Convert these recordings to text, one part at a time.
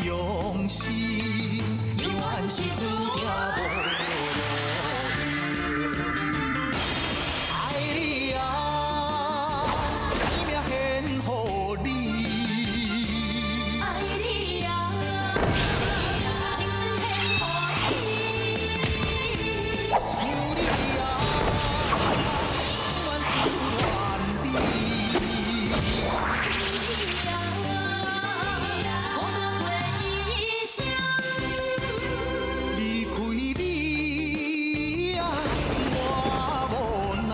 用心，永遠是注定無路用。愛你啊，生命獻予你。愛你啊，青春獻予你。想你啊，永遠思念你。孤單過異鄉。離開你啊，我無奈。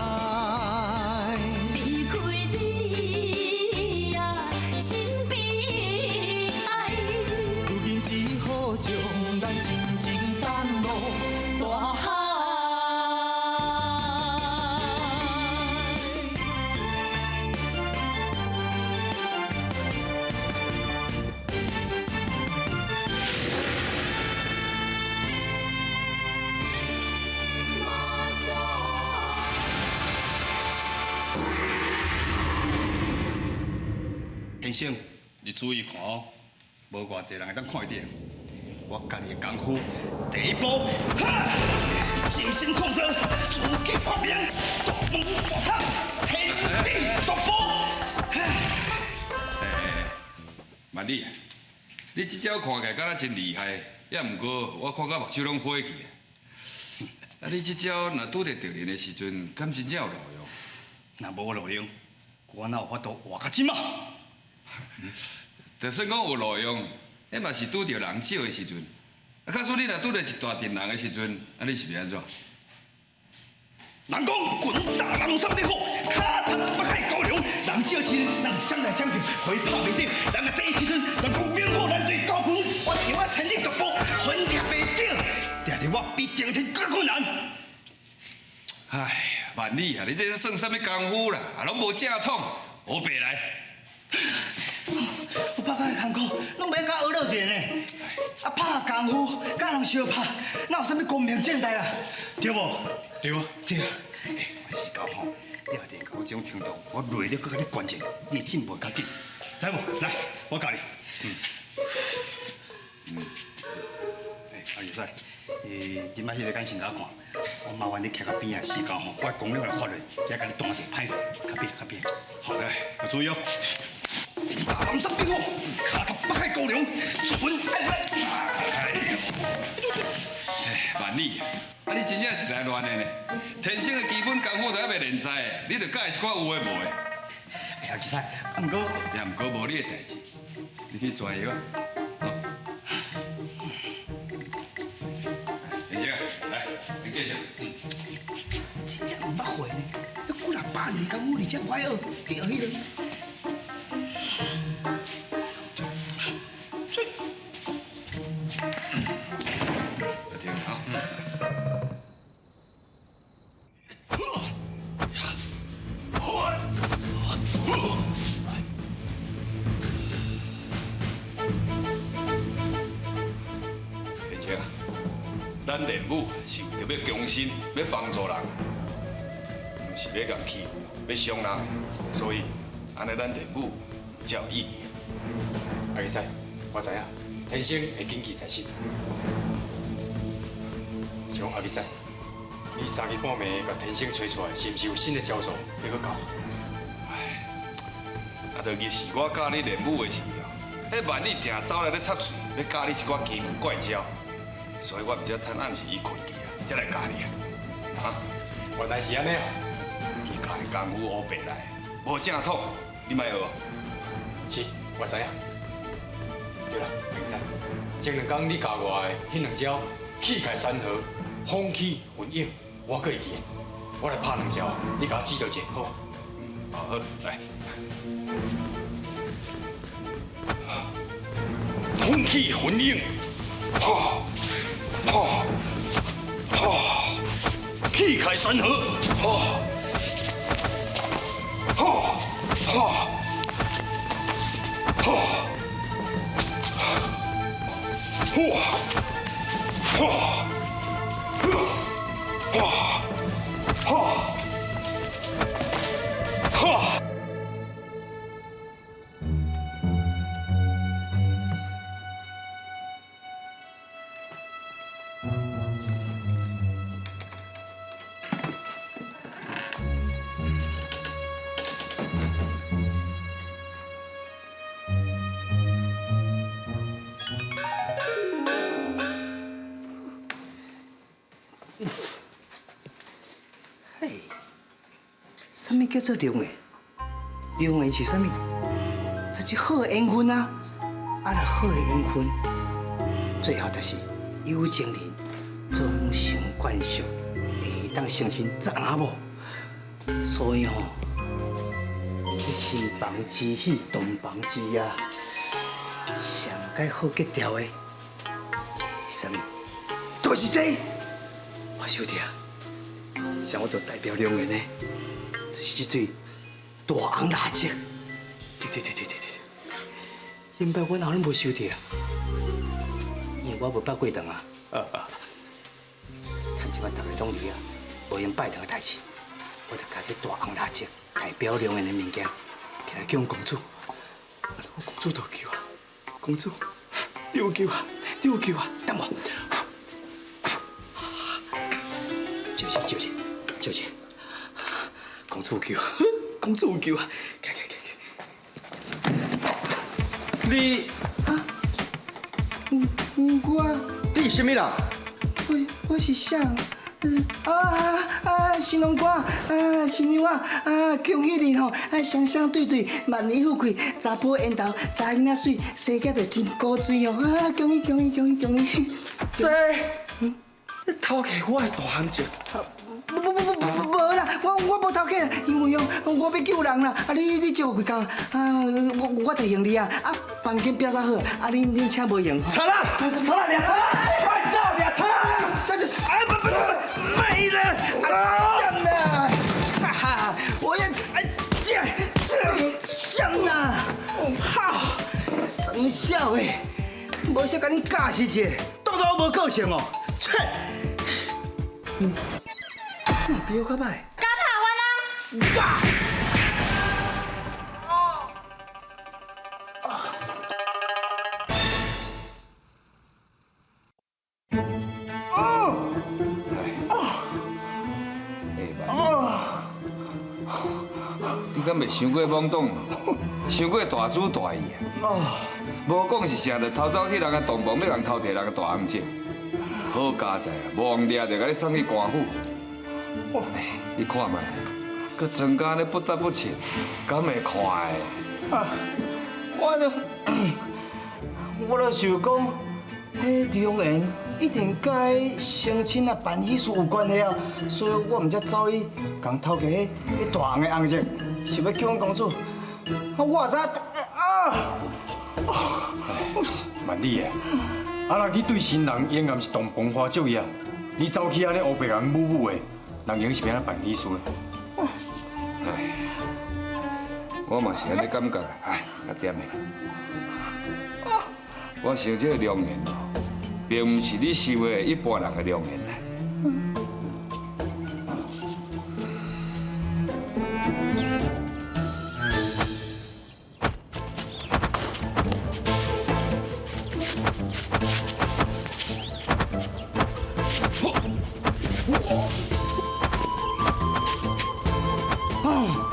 離開你啊，真悲哀。如今只好將咱靜靜等落大海。先生，你注意看哦，無偌濟人會當看會著。我家己的功夫，第一步，哈，精神控制，自己發明，獨門大行，千里獨步。欸，萬里，你這招看起來敢若真厲害，也毋過我看甲目睭攏花去。啊，你這招若拄著敵人的時陣，敢真正有路用？若無路用，我哪有法度活到這馬？就算講有路用，彼嘛是拄著人少的時陣。啊，假使你若拄著一大陣人的時陣，啊，你是欲按怎？人講滾打南山的虎，跤踏北海高粱。人少時，人閃來閃去，予伊拍袂著。人若濟時陣，人講猛虎難對高軍，我著愛千里獨步，分掠袂著。定定我比登天閣困難。唉，萬里啊，你這算啥物功夫啦？啊，攏無正統，烏白來。我拍甲艱苦，攏袂曉佮學落一下呢。啊，拍功夫，佮人相拍，哪有啥物光明正大啦？對無？對啊。對。欸，我是講吼，你若練到我這種程度，我內力閣共你懸者，你會進步較緊，知無？來，我教你。嗯。嗯。欸，阿二師，欸，你莫彼个眼神共我看，我麻煩你徛較邊仔四角吼，我功了來發落，才共你彈著，歹勢，較邊較邊。好，來，要注意哦。大南山冰火，跤踏北海高粱，出門愛回來。哎，萬里啊，啊你真正是來亂的呢！天生的基本功夫都猶未練知，你就教伊一寡有的無的。哎呀，其實，啊毋過，也毋過無你的代誌，你去轉藥啊。好。天生，來，你繼續。嗯。真正毋捌會呢，彼幾若百年功夫，而且無愛學，去學彼个。咱練武是為著欲強身，欲幫助人，毋是欲共欺負，欲傷人。所以，按呢咱練武才有意義。阿吉仔，我知影，天生會謹記在心。像阿吉仔，你三更半暝共天生揣出來，是毋是有新的招數欲閣教？唉，啊，就日時我教你練武的時候，彼萬里定走來咧插喙，欲教你一寡奇門怪招。所以我毋才趁暗時伊睏去啊，才來教你啊。啊，原來是按呢哦。伊教的功夫烏白來，無正統，你莫學。是，我知影。對啦，阿吉仔，前兩工你教我的彼兩招，氣開山河，風起雲湧，我閣會記。我來拍兩招，你共我指導一下，好無？好，來。風起雲湧，哈！哈！哈！氣開山河，哈！哈！哈！哈！哇！哈！哈！哈！哈！叫做良缘，良缘是啥物？就是好的缘分啊！啊，若好的缘分，最后就是有情人终成眷属，会当成亲，知影无？所以吼，这新房之喜，洞房之夜，上盖好格调的是啥物？就是这，我收到，像我就代表良缘的，就是这对大红蜡烛。对对对对对对对，因摆我哪拢无收到，因为我无拜过堂啊。趁这摆大家拢伫啊，无闲拜堂的代志，我就共这大红蜡烛代表良缘的物件，提来叫公主。啊，公主都救啊，公主，你有救啊，你有救啊，等我。就是就是就是，公主有救，公主有救啊！来来来来，你啊，我，你是啥物人？我是谁？啊啊！新郎官啊，新娘啊，啊，恭喜你吼！啊，双双对对，万年富贵，查埔缘投，查囡仔媠，生甲就真古锥哦！啊，恭喜恭喜恭喜恭喜！这，你偷摕我的大红石？不不不不不无啦，我无偷摕，因为哦，我欲救人啦。啊，你借我几工啊？我提醒你啊。啊，房间摒扫好，啊，恁请无闲。贼啦！贼啦！掠贼！快走！掠贼！这是哎不不不，没了！啊，这样哈哈，我要哎这这这样啊！好，真痟的，无小共恁教示一下，当作我无个性哦。切！那比我较歹。敢拍我人？敢！你敢袂伤过懵懂，伤过大主大意啊？无讲是啥，就偷走去人的洞房，欲共偷提人的大红石。好佳哉啊，无互掠就共你送去官府。你看觅，阁庄家咧不得不切，敢会看的？啊，我就想讲，彼良缘一定佮彼成亲啊办喜事有关系啊，所以我毋才走去共偷提彼彼大红的红石，想欲救阮公主。啊，我也知啊。万里啊，啊，若去对新人永远是洞房花烛夜，你走去按呢乌白共舞舞的，人闲是欲按怎办喜事咧？唉，我嘛是按呢感觉，唉，较点的。我想这个良缘哦，并毋是你想的一般人的良缘啦。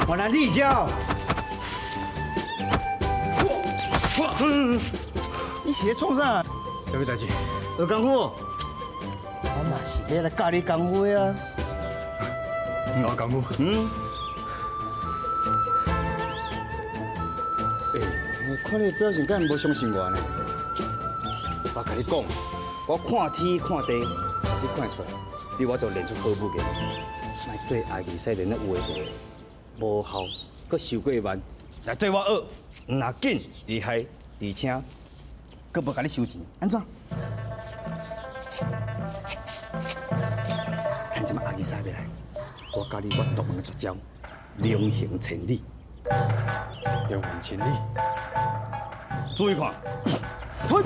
原来你遮。你是咧创啥？啥物代志？学功夫。我嘛是欲来教你功夫的啊。学功夫。嗯。欸，我看你表情敢无相信我呢？我共你讲，我看天看地，绝对看会出来，你我都练出好武艺。莫对阿二使练得有的无的，无效，阁受过慢，来对我学，若紧厉害，而且阁无共你收钱，按怎？看这摆阿二使欲来，我教你我独门的绝招，龙行千里。龙行千里，注意看，嘿。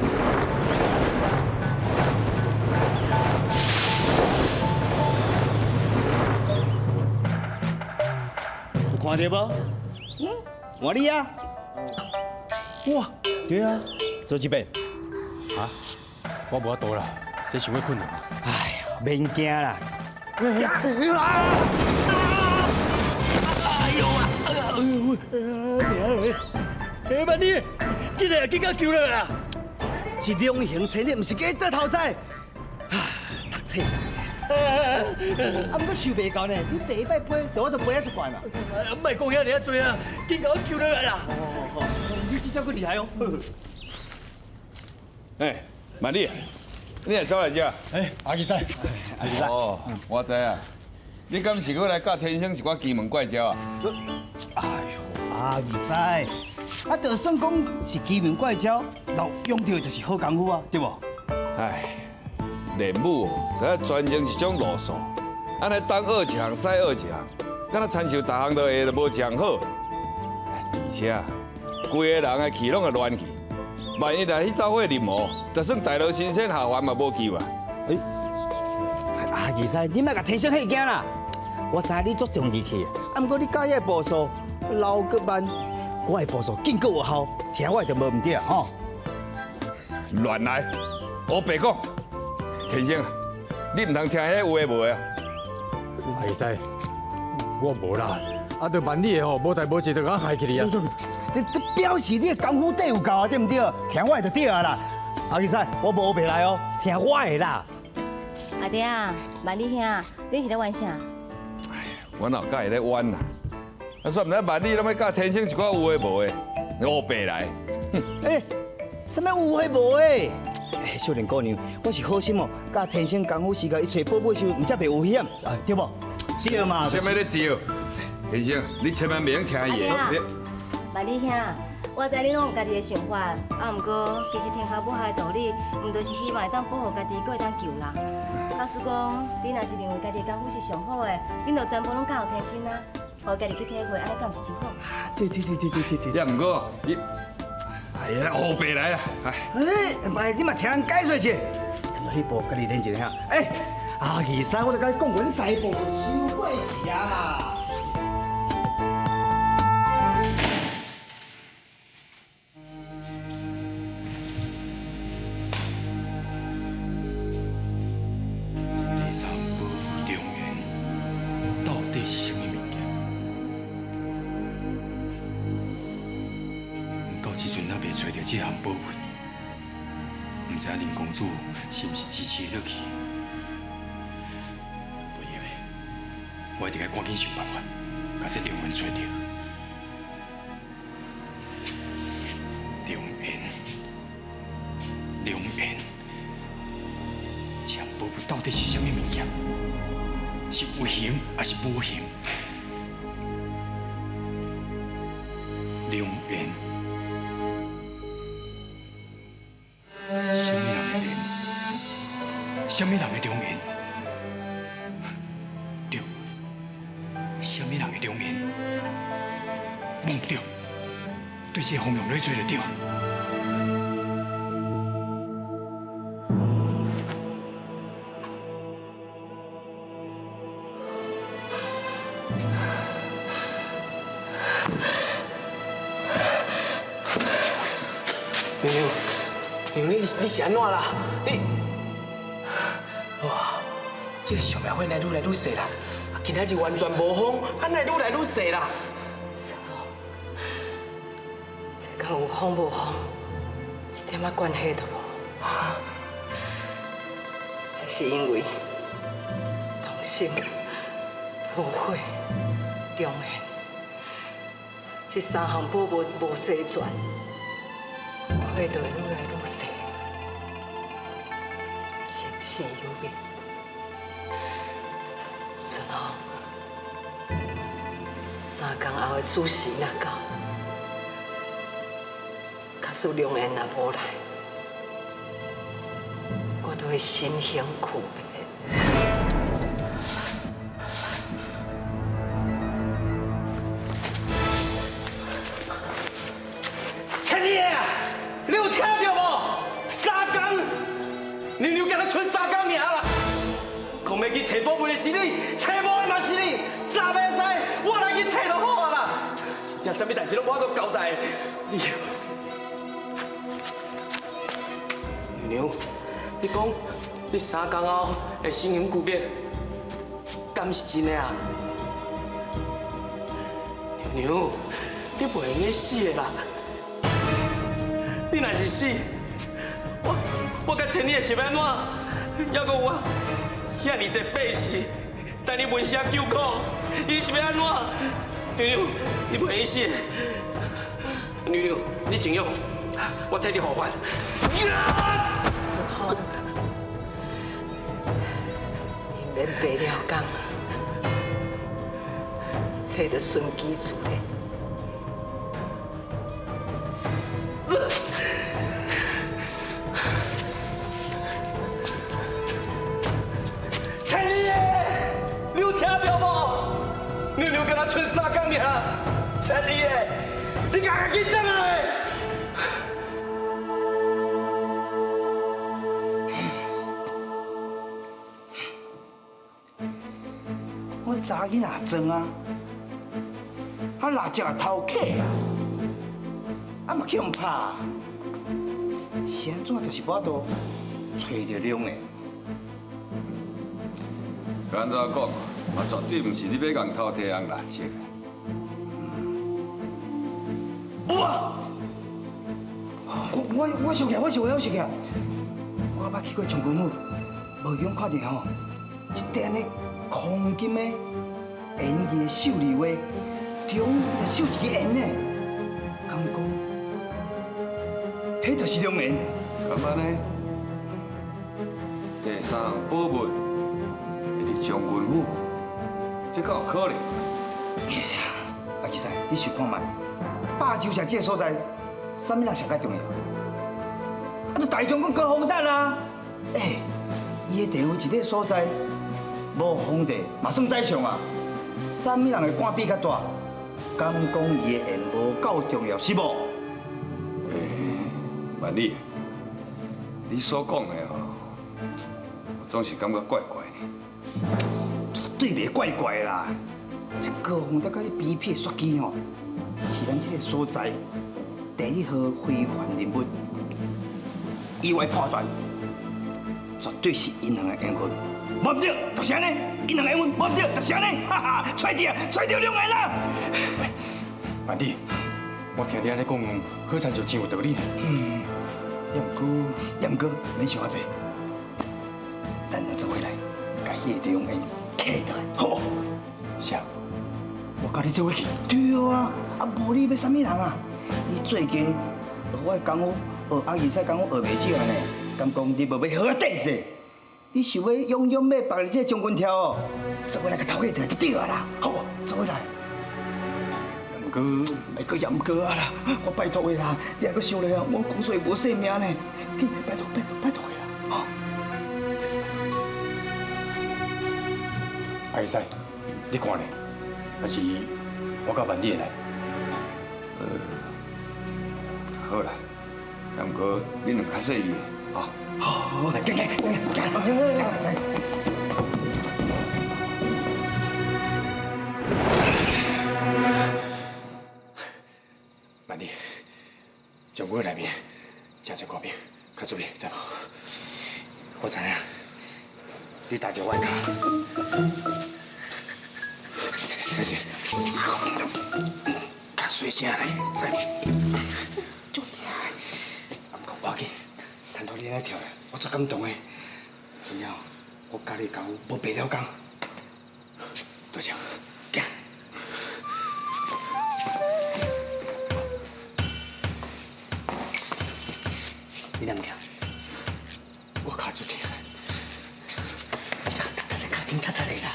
有看到无？嗯，换你啊！哇，对啊，做一遍。啊，我无法度啦，这伤过困难。哎呀，免惊啦！哎呦啊！哎呦！哎，万里，紧来，紧甲救落啦！是龙行千里，毋是计倒头栽。啊，读册。啊，毋过想袂到呢，你第一擺飛，就我就飛啊一掛嘛。莫講遐爾仔濟啊，緊共我救落來啦！哦，你這招閣厲害哦。哎，萬里，你也走來遮？哎，阿吉師，阿吉師。哦，我知啊，你敢是閣來教天生一寡奇門怪招啊？哎呦，阿二師，啊，就算講是奇門怪招，若用著就是好功夫啊，對無？唉，練武哦，就專精一種路數，按呢東學一項，西學一項，敢若親像逐項都會，就無一項好。而且規个人的氣攏會亂去，萬一若去走火入魔，就算大羅神仙下凡嘛無救啊！哎，阿二師，你莫共天生嚇驚啦！我知你足重義氣，啊，毋過你教遐步數老閣慢，我的步數緊閣有效，聽我的就無毋對吼。亂來，烏白講，天生，你毋通聽彼有的無的啊！阿吉師，我無啦，啊，就萬里的吼，無代無誌就共害起你啊！這表示你的功夫底有夠啊，對毋對？聽我的就對啊啦。阿吉師，我無烏白來哦，聽我的啦。阿爹啊，萬里兄，你是咧冤啥？我哪有佮伊咧冤啦？啊，煞毋知萬里攏欲教天生一寡有的無的，烏白來。欸，啥物有的無的？欸，少年姑娘，我是好心哦，教天生功夫時間，伊揣寶貝時，毋才袂有危險，啊，對無？對嘛？啥物咧對？天生，你千萬袂用聽伊的。萬里兄，我知你攏有家己的想法，啊，毋過其實天下無下的道理，毋就是希望會當保護家己，閣會當救人。假使講，你若是認為家己的功夫是上好的，恁就全部攏交予天生啊，予家己去體會，按呢敢毋是真好？對對對對對對對。也毋過，你，哎呀，烏白來啦！哎，欸，你嘛聽人解說者，踮彼步家己練一下。欸，阿二師，我就共你講過，你家己步數傷過時啊啦。第三寶物中緣到底是啥物物件？到這陣還袂揣著這項寶物，毋知影林公子是毋是支持落去？袂用的，我一定愛趕緊想辦法，共這中緣揣著。中緣，中緣。這項寶物到底是啥物物件？是有形還是無形？良緣，啥物人的緣？啥物人的良緣？對，啥物人的良緣？毋對，對這個方向來做就對。娘娘，娘你你是按怎啦？你，哇，這个小苗会来愈来愈细啦，今仔日完全无风，啊，哪会愈来愈细啦？孙红，这跟有风无风，一点仔关系都无。这是因为同心、无悔、良缘，这三项宝物无齐全。火就会愈来愈细，生死有命。孙红，三工后的子时若到，假使良缘若无来，我就会身形躯灭。千里啊！你有听到无？三工，娘娘敢若賰三工尔啦。讲欲去揣宝物的是你，揣无的嘛是你，早欲知，我来去揣就好啊啦。真正啥物代志攏无法度交代。你，娘娘，你讲你三工後會身形俱滅，敢是真的啊？娘娘，你袂用得死的啦。你若是死，我佮千里的是欲按怎？犹阁有我，遐爾濟百姓，等你闻声救苦，伊是欲按怎？娘娘，你袂用死的。娘娘，你静養，我替你護法。孫峰，你免白了講，一切都順其自然。千里的，你有聽到無？娘娘敢若賰三工爾，千里的，你共趕緊轉來！我查囡仔装啊，啊蜡烛也偷客啊，啊嘛去予拍，是按怎就是无法度揣著良的。欲按怎講，嘛絕對毋是你欲共偷提紅蠟燭。有啊！我想起來，我想起來，我想起來，我捌去過將軍府，無意中看著吼，一塊按呢黃金的緣字的繡字畫，中伊就繡一个緣呢，敢講，彼就是良緣。敢按呢？第三項寶物會佇將軍府，這敢有可能？阿吉師，你想看覓？霸州城這個所在，啥物人上較重要？啊，就大將軍高鳳誕啊！欸，伊的地位一個所在，無皇帝嘛算宰相啊。啥物人的官比較大？敢講伊的緣無夠重要是無？欸，萬里，你所講的吼，我總是感覺怪怪的。絕對袂怪怪的啦！這高鳳誕佮這邊撇雪機吼，是咱這個所在第一號非凡人物。意外判斷，絕對是𪜶兩个緣分。無毋對，就是按呢，𪜶兩个緣分，無毋對，就是按呢，哈哈，揣著，揣著兩個啦。喂，萬里，我聽你按呢講，好親像真有道理。嗯，也毋過，也毋過，免想遐濟，咱若做伙來，共彼个良緣揢倒來，好無？啥？我佮你做伙去？對啊，啊無你欲啥物人啊？你最近學我的功夫，學阿二師功夫學袂少呢，敢講你無欲好好轉一下？你想欲勇勇欲縛佇這個將軍跳哦，做伙來共偷起來就對啊啦，好無？做伙來。毋過，會閣嚴過啊啦！我拜託你啦，你還閣想咧啊？我講出無性命呢，緊拜託拜託拜託你啦！吼。阿二師，你看咧，還是我佮萬里來？好啦，啊，毋過恁兩較細意的，吼。好，來，行行行行行。萬里，將軍內面真濟官兵，較注意，知無？我知影，你擔著我的跤。是是是，較細聲來，知無？足疼的，啊，毋過無要緊，趁到你按呢跳咧，我足感動的。真正，我佮你講，無白了工。多謝。行。你哪毋疼？我跤足疼。跤跤跤踢踢啦。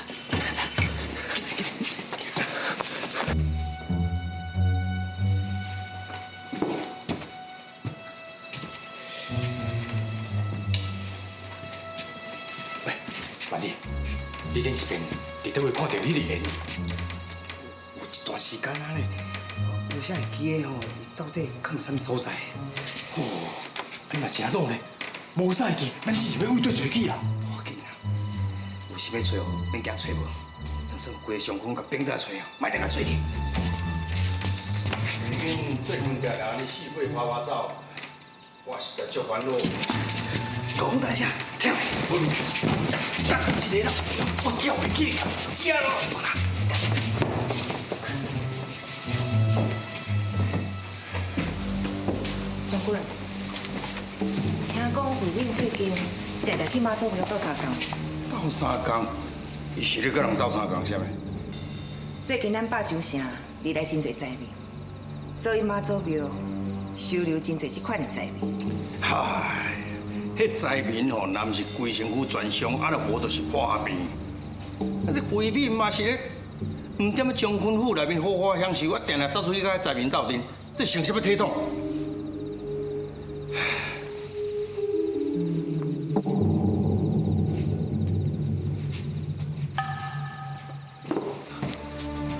喂，萬里，你頂一遍佇佗位看著彼个緣？有一段時間啊咧，有啥會記得吼？伊到底囥啥物所在？哦，你若真老呢，無啥會記，咱這是欲為佗揣去啦？無要緊啦，有時欲揣哦，免驚揣無，就算規个上空共冰倒來揣哦，莫定共揣去。恁最近常常咧四界趴趴走，我實在足煩惱。講大聲，聽。等一下啦，我跳袂起，吃咯。將軍，聽講慧敏最近定定去媽祖廟鬥相共，到鬥相共，伊是咧佮人鬥相共啥物？最近咱百州城歷來真濟災民，所以媽祖廟收留真濟這款的災民。唉，彼災民吼，若毋是規身軀全傷，啊，若無就是破病。啊，這慧敏嘛是咧，毋踮咧將軍府內面好好享受，啊，定定走出去佮災民鬥陣，這成啥物體統？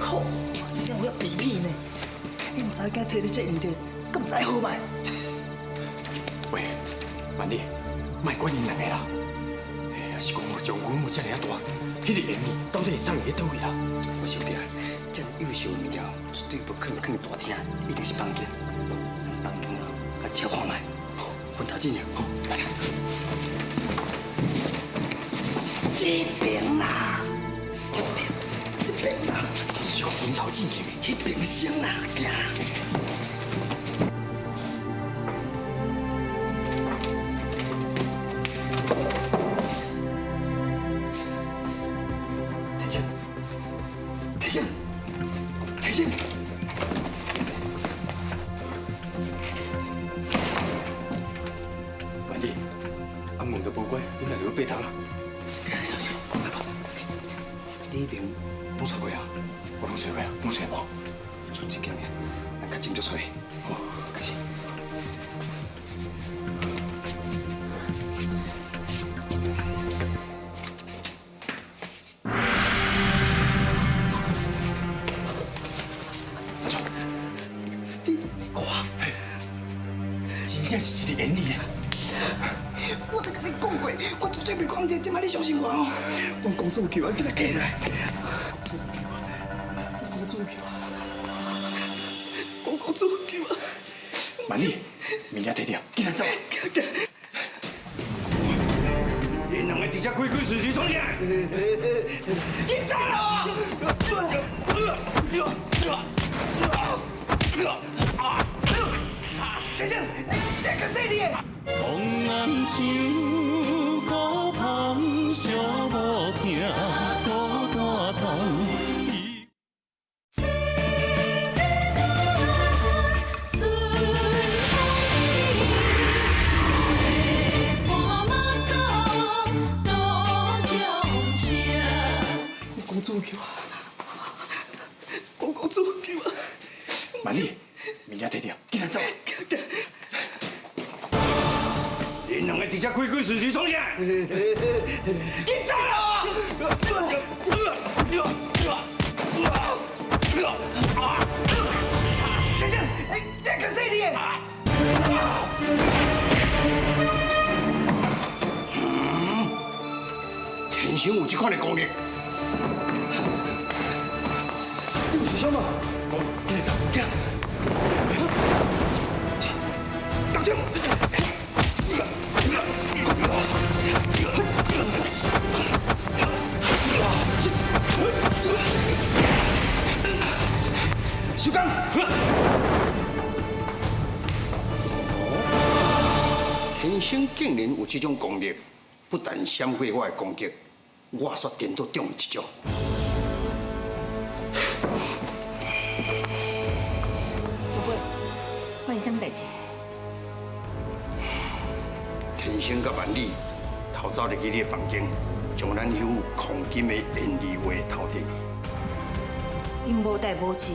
吼，真正有遐皮皮呢，你毋知影摕你這用著，敢毋知好歹？喂，萬里，莫管𪜶兩个啦。哎，也是講將軍有遮爾仔大，彼个言語到底會藏佇咧佗位啦？我想著，這麼優秀的物件，絕對無可能囥佇大廳，一定是房間。咱房間啊，共查看覓。好，分頭進入。好，來。這邊啦，這邊，這邊啦，是講分頭進去。彼邊先啦，行。天生，天生，天生。萬里，啊門都無關，你哪會要爬窗啦？你彼邊攏揣過啊？我攏揣過啊，攏揣無。賰一間爾，咱較斟酌揣。好，開始。阿祖，你看，真正是一个言語啊！我都共你講過，我絕對袂講這，這擺你相信我哦。阮公主救我，緊來起來。公主救我，公主救我，公主救我。萬里，物件摕著，緊來走。𪜶兩个佇遮鬼鬼祟祟創啥？緊走啦！天生，你較細膩的。當暗想孤芳寂无疼，孤單痛。公主救我，公主救我。萬里，物件摕著，緊來走。𪜶兩个佇遮鬼鬼祟祟創啥？緊走啦！天生，你較細膩的。天生有這款的功力。你有受傷嗎？無，緊來走。行。大將。收工。天生竟然有這種功力，不但閃過我的攻擊，我煞顛倒中伊一招。將軍，發生啥物代誌？天生佮萬里偷走入去你的房間，將咱彼幅黃金的煙裡畫偷提去。𪜶無代無誌，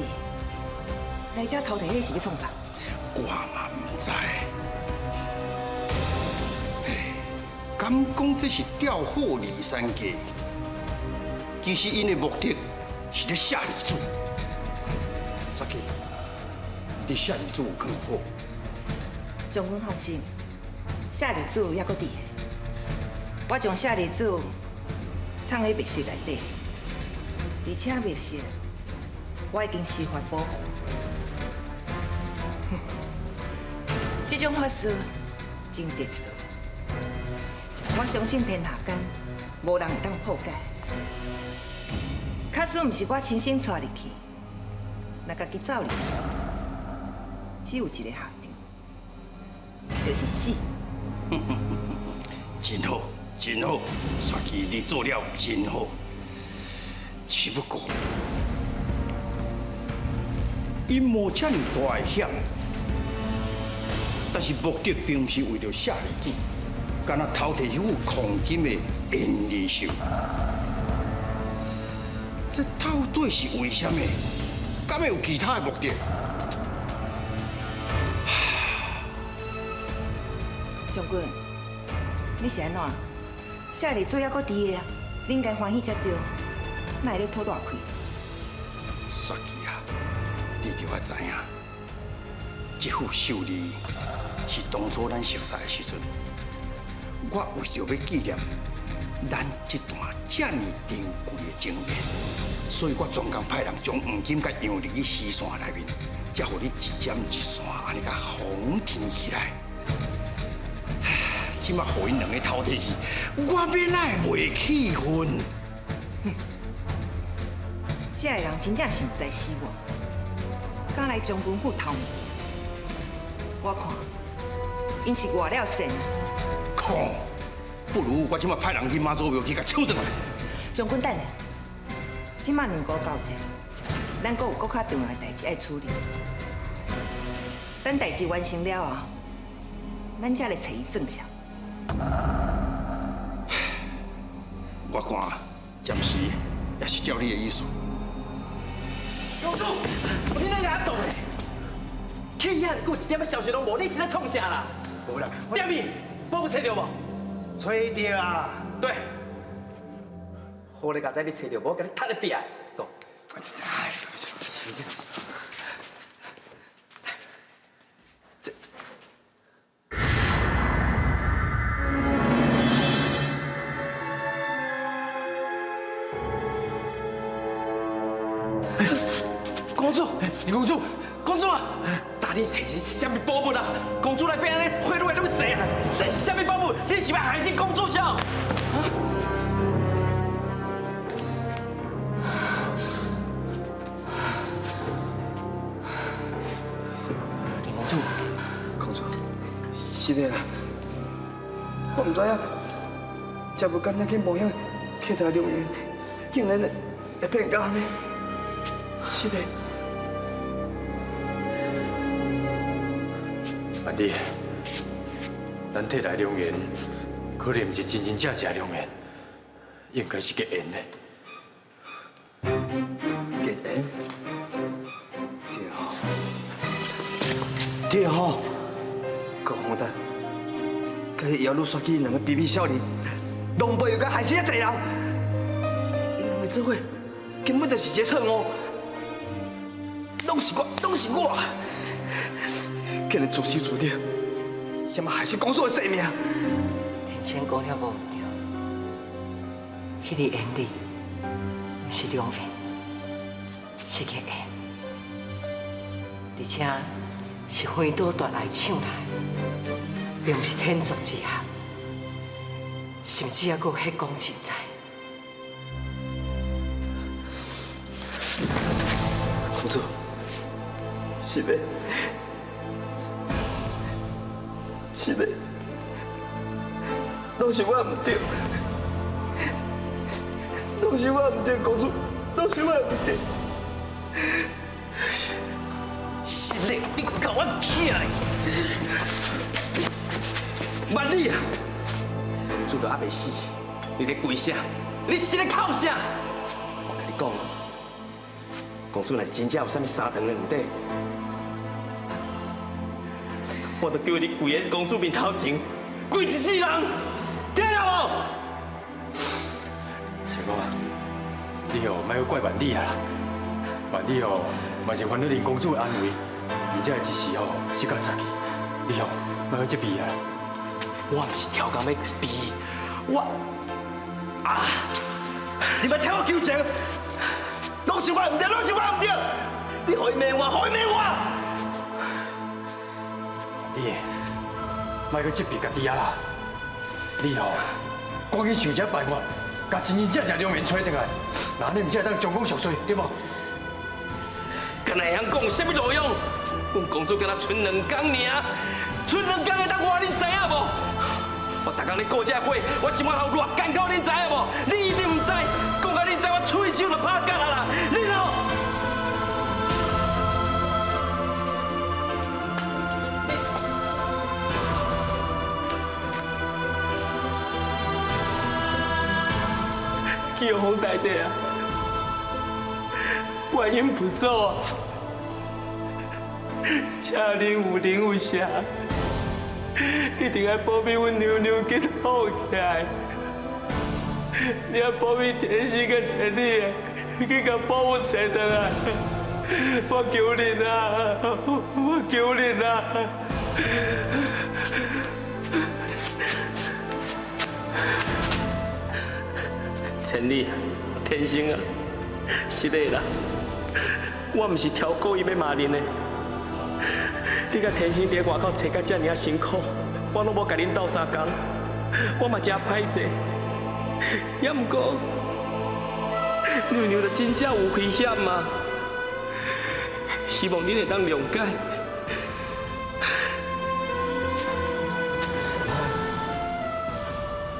來遮偷提彼是欲創啥？我嘛毋知。嘿，敢講這是調虎離山計？其實𪜶的目的是咧嚇二主。煞去，你嚇二主有可能好。將軍放心，夏二主猶閣佇，我將夏二主藏喺密室內底，而且密室我已經施法保護。哼，這種法術真特殊，我相信天下間無人會當破解。假使毋是我親身帶入去，若家己走入去，只有一個下場，就是死。真好，真好，雪琪，你做了真好。只不过，𪜶冒遮尔大的险，但是目的并毋是为著舍利子，干焦偷提彼副黄金的延年寿。这到底是为啥物？敢会有其他的目的？将军，你是按怎？舍利子犹阁伫个啊，你应该欢喜才对，哪会咧吐大气？雪琪啊，你著爱知影，这副寿字是当初咱熟似的时阵，我为著欲纪念咱这段遮尔珍贵的情缘，所以我专工派人将黄金佮洋入去丝线内面，才予你一针一线按呢共缝添起来。这马予𪜶两个偷提去，我欲哪会袂气愤？这个人真正是毋知死活，敢来将军府偷物？我看，𪜶是外了线。靠！不如我这马派人去妈祖庙去共抢转来。将军等下，这马两国交战，咱阁有阁较重要的代志爱处理。等代志完成了后，咱才来揣伊算账。我看暂时也是照你的意思。公主，你哪会动咧？去遐久，一点仔消息拢无，你是咧创啥啦？无啦，点伊，宝物揣著无？揣著啊！对。好咧，佳哉你揣著无？我共你踢咧壁。讲。哎，真正是。这。公主，林公主，公主啊！大你揣是啥物宝物啊？公主内底按呢血愈来愈细啊！这是啥物宝物？你是欲害死公主啥？林公主，公主，是的啊，我毋知影，这无简单去冒险去提良缘，竟然会变到按呢，是的。万里，咱提来良缘，可能毋是真真正正良缘，应该是结缘的。结缘？对吼，对吼，高宏达，佮彼妖女煞去两个卑鄙小人，拢背后佮害死遐济人，𪜶两个做伙根本就是一个错误，拢是我，拢是我。竟然自私自利，险仔害死公主的性命。天生讲了无毋对，彼个缘字，毋是良缘，是结缘，而且是飞刀夺来抢来，并毋是天作之合，甚至犹阁有血光之灾。公主，是的。是的，拢是我毋对，拢是我毋对，公主，拢是我毋对。是的，你共我起来！万里啊，公主都犹未死，你咧跪啥？你是咧哭啥？我共你讲，公主若是真正有啥物三长两短，我就叫你跪喺公主面头前，跪一世人，听到无？小公啊，你哦，莫阁怪万里啊啦，万里哦，嘛是烦恼林公主的安危，毋才会一时吼失甲差去。你哦，莫阁责备啊！我毋是超工欲责备，我啊，你莫替我求情，拢是我毋对，拢是我毋对，你予伊骂我，予伊骂我。你，莫阁责备家己啊啦！你哦，赶紧想一个办法，共真真正正良缘揣转来，那按呢毋才会当将功赎罪，对无？敢若会晓讲啥物路用？阮公主敢若賰两工尔，賰两工会当活，你知影无？我逐逐工咧顾这火，我心肝头偌艰苦，恁知影无？你一定毋知，讲甲恁知，我喙手就拍结啊啦！恁哦。玉皇大帝啊，观音菩萨啊，请恁有灵有神，一定爱保庇阮娘娘紧好起来。你爱保庇天生佮千里的，去共宝物揣转来。我求恁啊，我求恁啊！千里，天生啊，是的啦，我毋是超故意欲骂恁的。你佮天生伫外口揣甲遮尔仔辛苦，我拢无共恁斗相共，我嘛真歹势。也毋过，娘娘就真正有危险啊！希望恁会当谅解。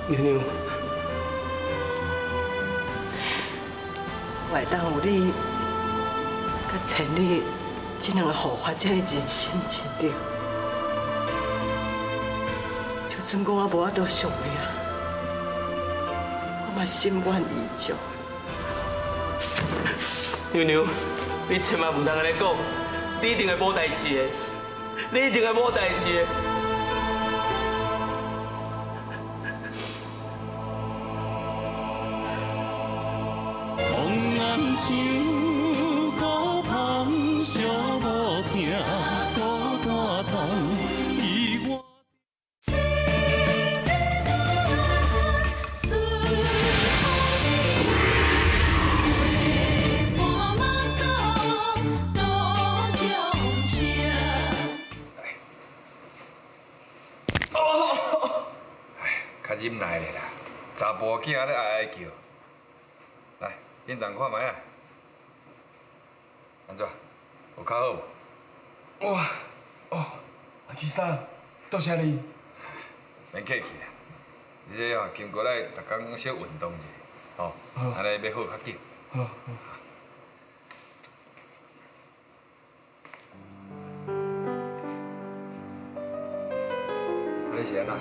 娘娘。我会当有你，佮千里这两个护法这呢真心真力，就算讲我无法度偿命，我嘛心满意足。娘娘，你千万毋通按呢讲，你一定会无代志的，你一定会无代志的。像孤芳寂无疼，孤单痛，伊我。较忍耐咧啦，查甫囝咧哀哀叫。来，恁同看觅啊。按怎？有较好无？哇，哦，阿医生，多谢你。免客气啦，你这吼经过来，逐工小运动一下，吼，按呢欲好较紧。好。你是按怎？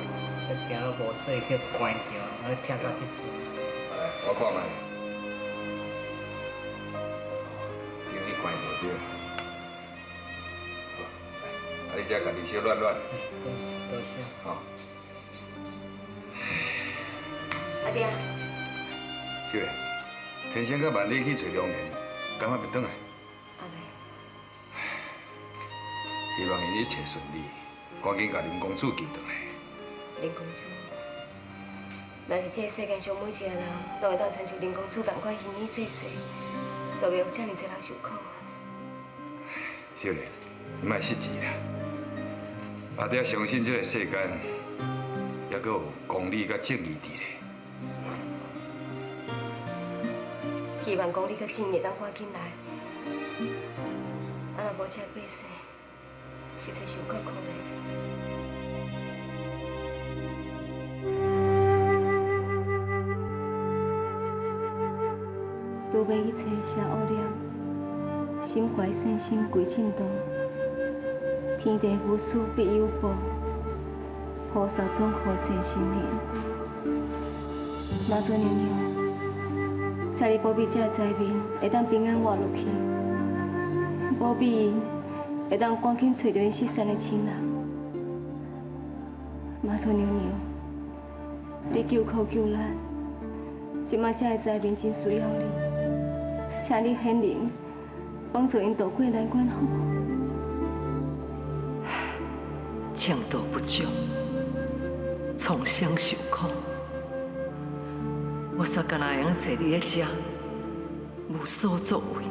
行路无顺，去关着，我疼到这阵。来，我看觅。对。好，啊，你遮家己小暖暖。多谢。好。阿爹。秀莲，天生佮万里去揣良缘，敢还袂转来？阿袂。希望𪜶一切顺利，赶紧共林公子救转来。林公子，若是这个世间上每一个人拢会当亲像林公子仝款行医济世，就袂有遮尔济人受苦啊。秀莲，你莫失志啦！阿爹相信这个世间，犹阁有公理佮正义伫咧。希望公理佮正义会当赶紧来，啊，若无这百姓，实在是有够可怜。拄欲去揣写恶念，心怀善心归正道，天地无私必有报，菩萨总护善心灵。妈祖娘娘，请你保庇这个灾民会当平安活落去，保庇𪜶会当赶紧揣著𪜶失散的亲人。妈祖娘娘，你救苦救难，这摆这个灾民真需要你，请你显灵，帮助𪜶渡过难关，好无？情道不足，创伤受苦。我煞敢若会用坐伫咧遮，无所作为，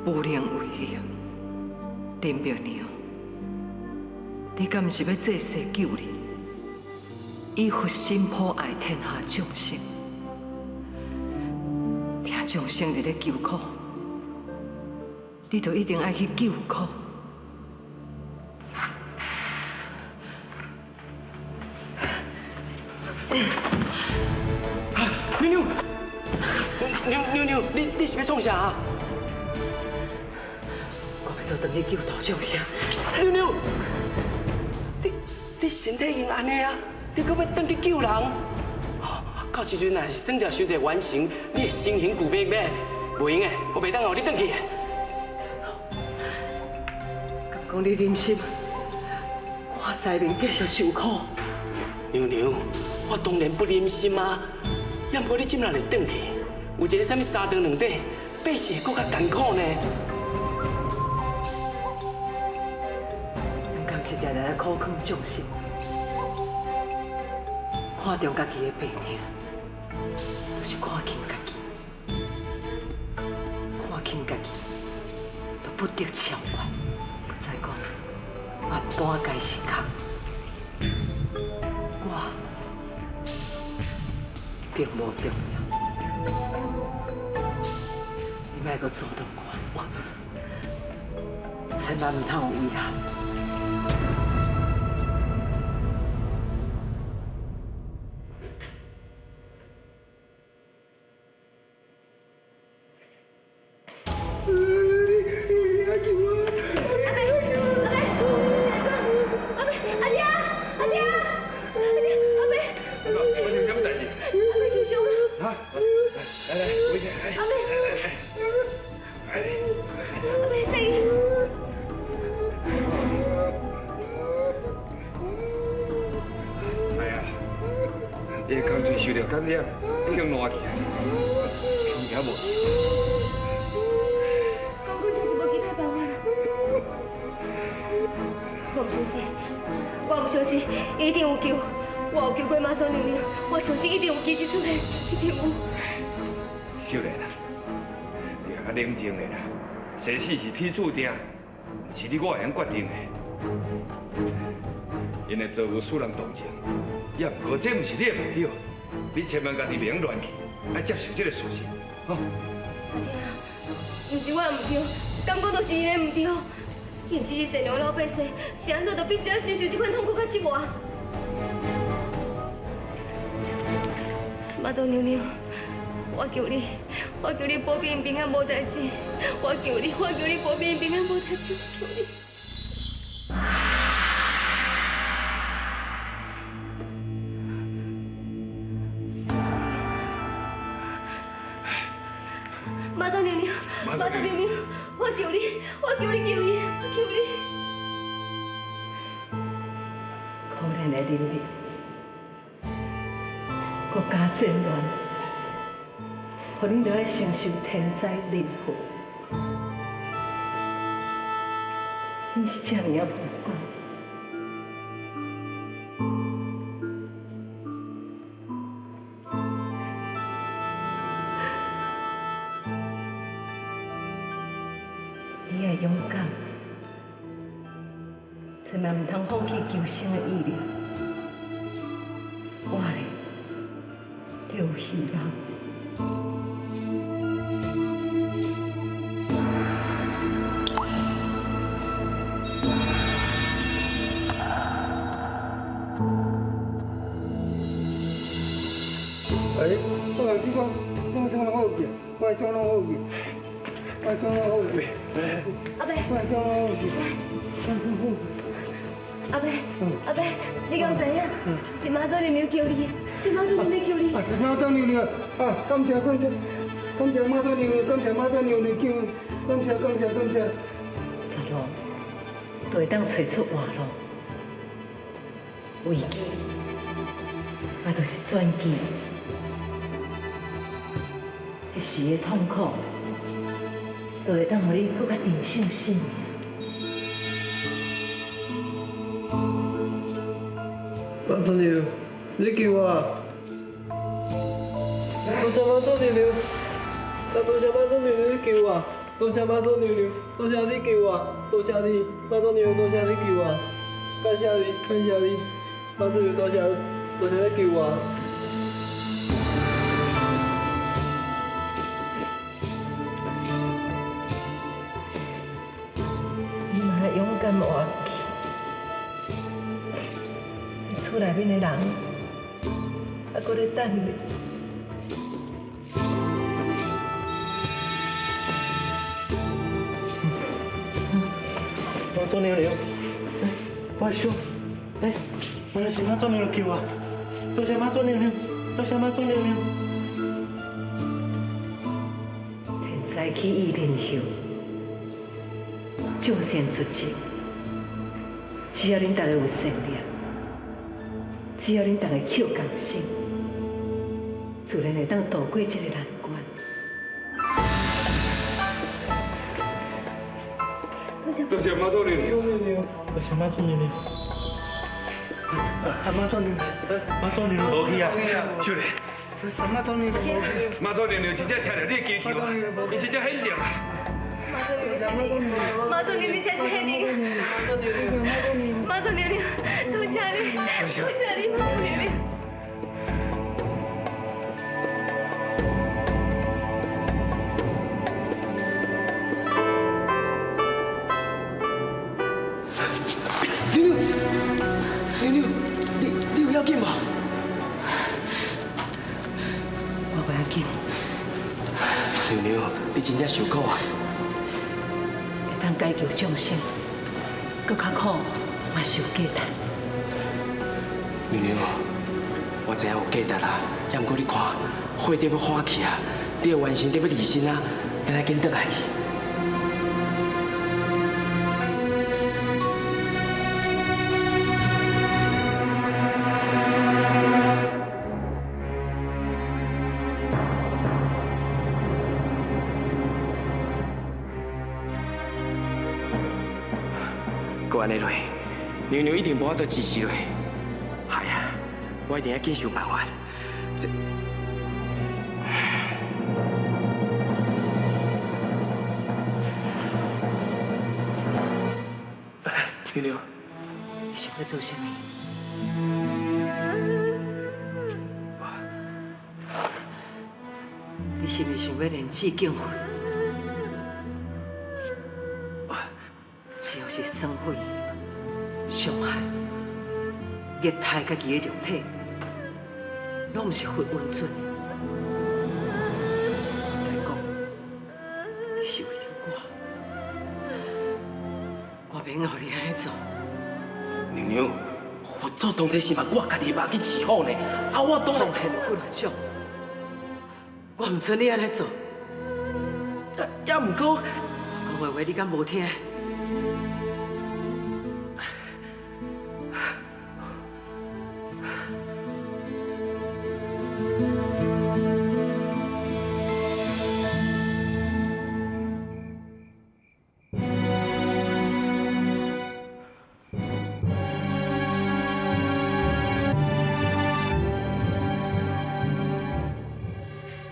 无能为力。林默娘，你敢毋是欲济世救人，以佛心普爱天下众生？听众生伫咧求苦，你就一定爱去救苦。妞妞，妞妞妞，你是欲创啥啊？我欲倒转去救杜将生。妞妞，你身体已经按呢啊，你阁欲转去救人？到时阵若是耍著伤济完成，你会身形俱备咩？袂用的，我袂当予你转去。敢讲你忍心，看灾民继续受苦？娘娘，我当然不忍心啊！也毋过你这摆若转去，有一个啥物三长两短，百姓会阁较艰苦呢。咱敢是定定咧苦劝众生，看重家己的病痛，就是看轻家己，看轻家己，就不得超越。阁再讲，万般皆是空，我并无重要。你莫阁阻挡我，千万毋通有遗憾。生死是天注定，毋是你我会晓决定的。𪜶的遭遇使人同情，也毋过这毋是你的毋对，你千万家己袂用乱去，爱接受这个事实，吼。阿爹啊，毋是我毋对，敢讲都是𪜶的毋对。𪜶只是善良的老百姓，是按怎就必须爱承受这款痛苦佮折磨？妈祖娘娘，我求你，我求你保庇𪜶平安无代志。我求你，我求你保庇𪜶平安无代志，我求你。妈祖娘娘，妈祖娘娘，我求你，我求你救伊，我求你。可怜的人民，国家战乱，予恁著爱承受天灾人祸，恁是这尔啊无辜。你爱勇敢，千万毋通放弃求生的毅力。活咧，就有希望。哎，我来你讲，我创拢好去，我创拢好去，我创拢好去。阿伯，我创拢好去，我创好去。阿伯，阿伯，你敢知影？是妈祖娘娘救你，是妈祖娘娘救你。啊，妈祖娘娘，啊，感谢感谢，感谢妈祖娘娘，感谢妈祖娘娘救，感谢感谢感谢。绝路就会当揣出活路，危机嘛就是转机。一时的痛苦，就会当予你阁较珍惜生命。妈祖娘，你救我！多谢妈祖娘娘，多谢妈祖娘娘，你救我！多谢妈祖娘娘，多谢你救我！多谢你，妈祖娘娘，多谢你救我！感谢你，感谢你，妈祖娘，多谢，多谢你救我！你嘛爱勇敢活落去。厝内面的人，还閣咧等你。妈祖娘娘，我想，哎，原来是妈祖娘娘救我，多谢妈祖娘娘，多谢妈祖娘娘。天灾起意灵修，众善出质。只要恁大家有善念，只要恁大家肯共心，自然会当渡过这个难关。多谢妈祖娘娘，多谢妈祖娘娘。阿妈祖娘娘，妈祖娘娘无去啊？秀莲，妈祖娘娘，妈祖娘娘真正听著你的祈求啊，伊真正显圣啊！妈祖娘娘，真是显灵！妈祖娘娘，多谢你，多谢你，妈祖娘娘。妞妞，妞妞，你有要紧无？我袂要紧。妞妞，你真正受苦啊！会当解救众生，阁较苦嘛是有价值。妞妞，我知影有价值啦，也毋过你看，火得欲化去啊，你的元神得欲离身啊，咱爱紧转来去。阁按呢落，娘娘一定无法度支持落。害啊，我一定要紧想办法。这，叔，娘娘，你想欲做啥物？你是毋是想欲练智敬佛？只要是损毁、伤害、虐待家己的肉体，拢毋是佛允准的。再讲，你是为著我，我袂用予你按呢做。娘娘，佛祖当初是嘛我家己肉去饲好呢，啊，我当然奉献有几若种，我毋准你按呢做。也毋过，我讲的话你敢无听？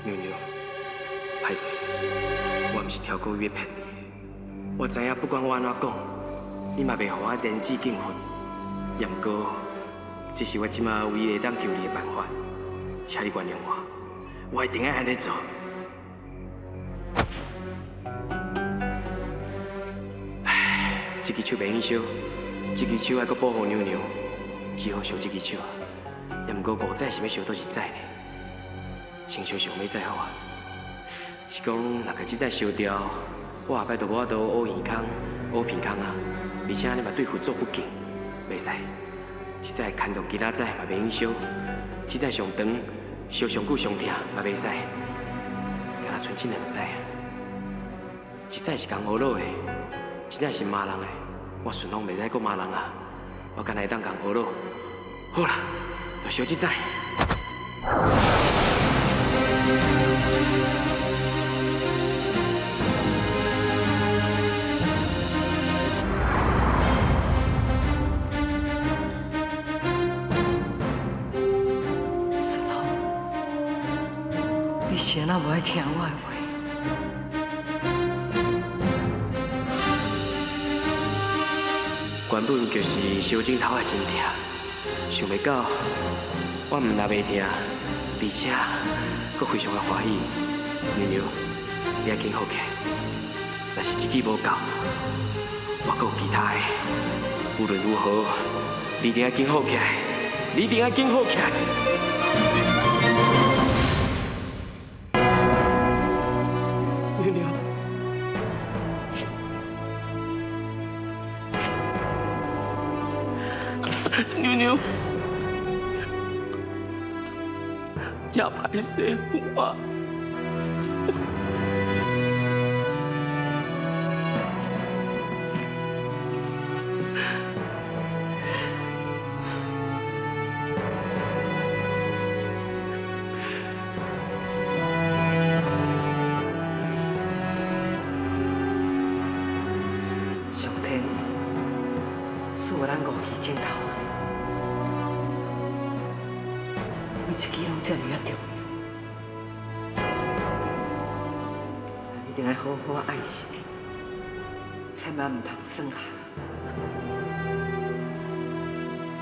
娘娘，歹势，我毋是超过欲骗你的。我知影不管我按怎讲，你嘛袂予我忍志敬佛。也毋过，这是我这马唯一会当救你的办法，请你原谅我，我一定爱按呢做。唉，这支手袂用烧，这支手还阁保护娘娘，只好烧这支手。也毋过五指是欲烧佗一指呢？先烧上尾指好啊。是讲，若共这指烧掉，我后摆就无法度挖耳空、挖鼻空啊！而且你嘛对佛祖不敬，袂使。这指牵动其他指嘛袂用烧，这指上长、烧上久上疼嘛袂使。敢若賰这两指啊，一指是共乌鲁的，一指是骂人的。我顺风袂使阁骂人啊，我敢若会当共乌鲁。好啦，就烧这指。顺风，你是按怎无爱听我的话？原本就是烧枕头的真疼，想袂到我毋但袂疼，而且阁非常的欢喜。娘娘，你爱紧好起来。若是这支无够，我阁有其他的。无论如何，你一定爱紧好起来，你一定爱紧好起来。娘娘，真歹势我。上天赐予咱五支指头，每一支拢这尔仔重要，一定爱好好爱惜，千万毋通损害。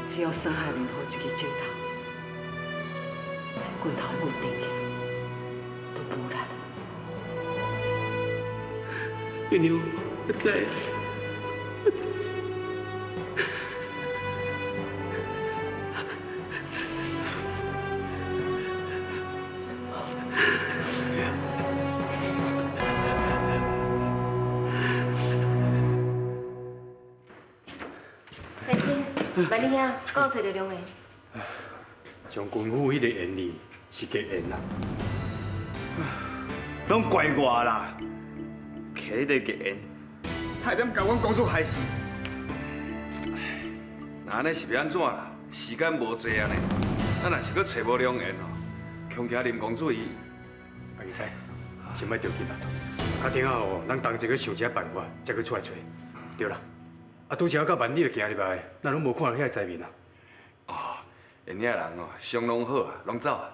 只要损害任何一支指头，这拳头的稳定去都无力。娘娘，我知，我知。天生，万里兄，敢有揣著良缘？将军府彼个言语是假言啦，拢怪我啦，摕你个假言，差点共阮公主害死。那按呢是欲按怎啦？时间无济啊呢，咱若是阁揣无良缘哦，恐惊林公子伊。阿吉师，先莫着急啦，较顶仔哦，咱同齐去想一下办法，才去出来揣。对啦，啊，拄才到万里就行入来，咱拢无看著遐个灾民啊。哦，𪜶遐人哦，伤拢好啊，拢走啊。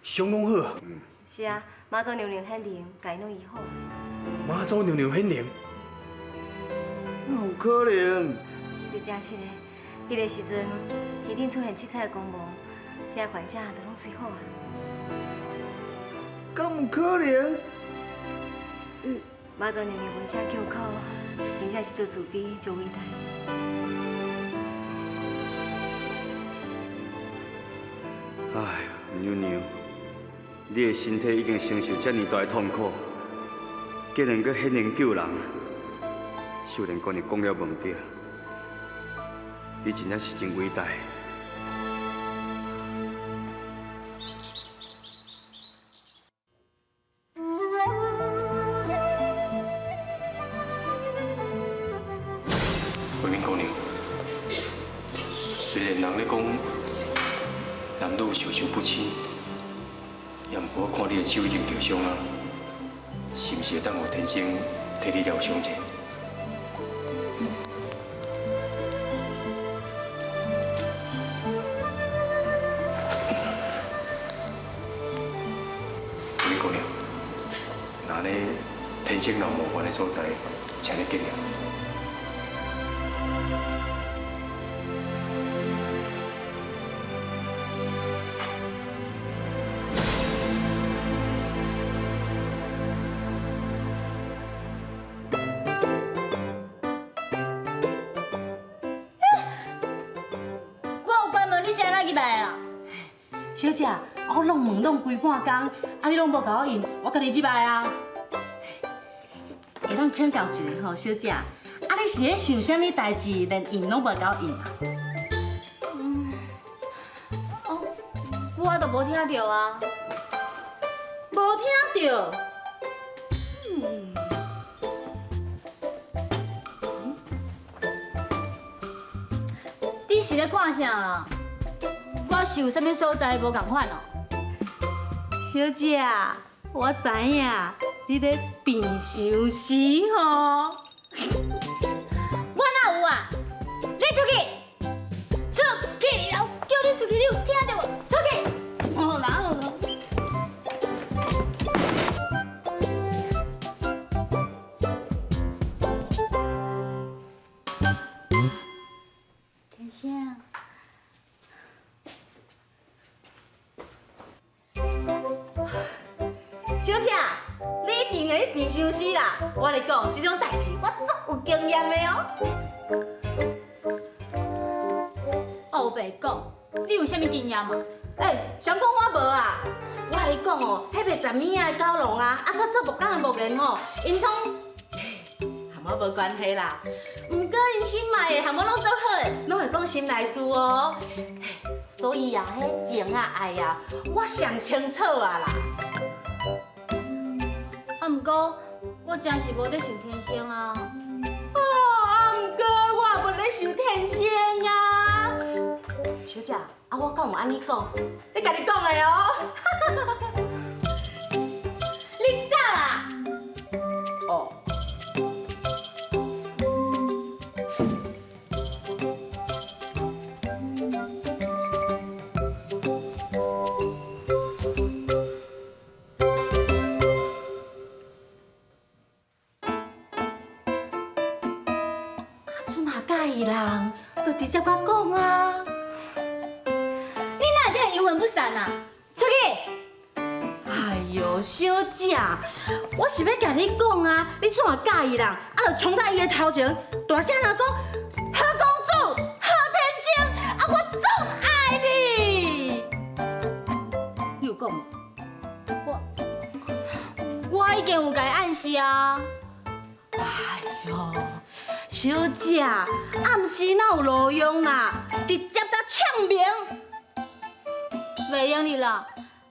伤拢好啊？嗯。是啊，妈祖娘娘显灵，共𪜶拢医好。妈祖娘娘显灵？哪有可能？是真实的，彼个时阵天顶出现七彩的光芒，遐患者都拢随好啊。敢有可能？妈祖娘娘闻声救苦，真正是足慈悲、足伟大。哎呀，娘娘，你的身体已经承受这么大的痛苦，竟然阁显灵救人，秀莲姑娘讲了无毋对，你真正是真伟大。慧敏姑娘，虽然人咧讲男女授受不亲，也毋过我看你的手已经受伤啊，是毋是会当予天生替你疗伤者？慧敏姑娘，若按呢，天生若无烦的所在，请你见谅。我有关门，你是按怎入来啦？小姐，我弄门弄规半工，啊你拢无共我应，我家己入来啊。会当请教一下吼，小姐，啊你是咧想啥物代志，连应拢无共我应啊？嗯，哦，我都无听著啊。无听著？嗯。你是咧看啥啦？我是有啥物所在无仝款哦？小姐，我知影你咧变相思吼。我哪有啊？你出去，出去！我叫你出去，你有听著无？出去！哦，啦好啦。天生。小姐，你一定会变相思啦！我来讲，这种代志我足有经验的哦。乌白讲，你有啥物经验啊？欸，谁讲我无啊？我共你讲哦，彼卖十物仔的狗笼啊，啊，阁做木工的木人吼，𪜶拢，含我我無關係啦。毋過𪜶心愛的，含我攏足好的，攏會講心內事哦。所以啊，彼情啊愛啊，我上清楚啊啦。啊，毋過我真是無咧想天生啊。哦，啊，毋過我也無咧想天生啊。小姐，啊，我敢有按呢講？你家己講的哦。你走啦！哦。啊，阵若佮意人，就直接共講啊。你哪會這樣陰魂不散啊？出去！哎喲，小姐，我是欲共你講啊，你怎若佮意人，啊，就衝到伊的頭前，大聲仔講：何公子，何天生，啊，我足愛你。你有講無？我已經有共伊暗示啊。哎喲，小姐，暗示哪有路用啦？直接共唱明。袂用得啦，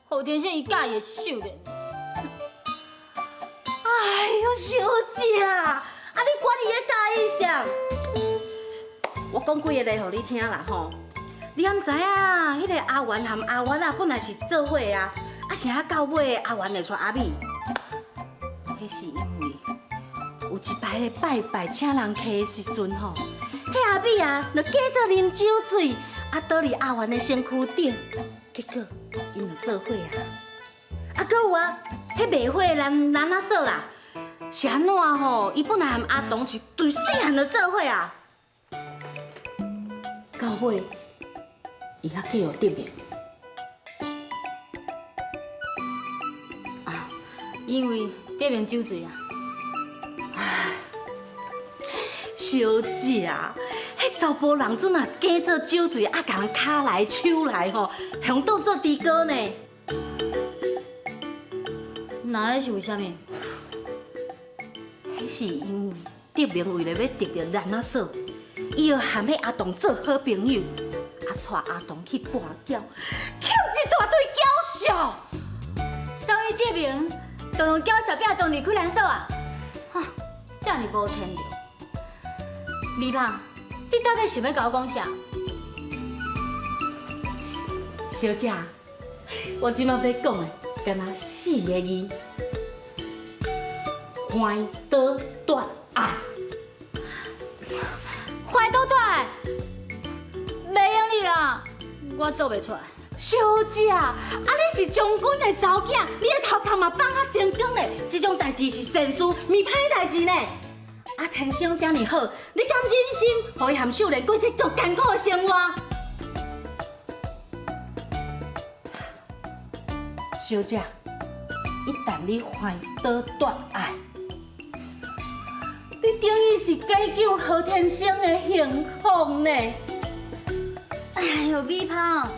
何天生伊佮意的是秀蓮。哎喲，小姐，啊你管伊咧佮意啥？我講幾个例予你聽啦吼。你敢知影？彼个阿元和阿月啊，本來是做伙的啊，啊啥到尾阿元會娶阿美？彼是因為有一擺咧拜拜請人客的時陣吼，彼阿美啊，就假做啉酒醉，啊倒佇阿元的身軀頂，結果𪜶就做伙啊。啊，閣有啊，彼賣花的蘭蘭仔嫂啦，是按怎吼？伊本來和阿東是對細漢就做伙啊，到尾伊猶嫁予德明。啊，因為德明酒醉啊。唉，小姐啊，彼查埔人阵若假做酒醉，啊，共人跤來手來吼，予當做豬哥呢。那咧是為啥物？彼是因為德明為了欲得著蘭仔嫂，伊就和彼阿東做好朋友，啊，帶阿東去跋筊，欠一大堆筊數。所以德明就用筊數逼阿東離開蘭嫂啊！哈，這爾無天良。美芳，你到底想欲共我講啥？小姐，我這擺欲講的，敢若四个字：橫刀奪愛。橫刀奪愛，袂用得啦，我做袂出來。小姐，啊你是將軍的查某囝，你的頭殼嘛放較精光咧，這種代誌是善事，毋是歹代誌呢。啊，天生這爾好，你敢忍心予伊和秀蓮過這足艱苦的生活？小姐，一旦你橫刀奪愛，你等於是解救何天生的幸福呢。哎喲，美芳，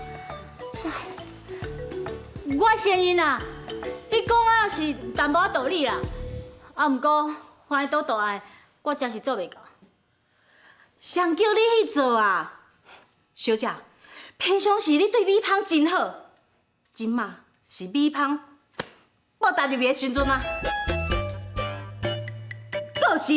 我承認啦，你講的是淡薄仔道理啦。啊，毋過橫刀奪愛，我真是做袂到。誰叫你去做啊？小姐，平常時你對美芳真好，這馬是美芳無踏入的時陣啊。告辭。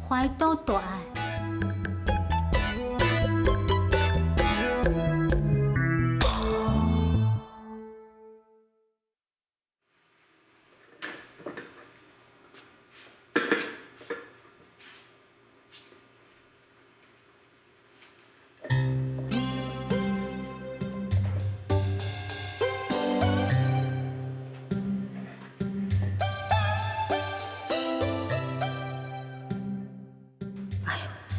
橫刀奪愛。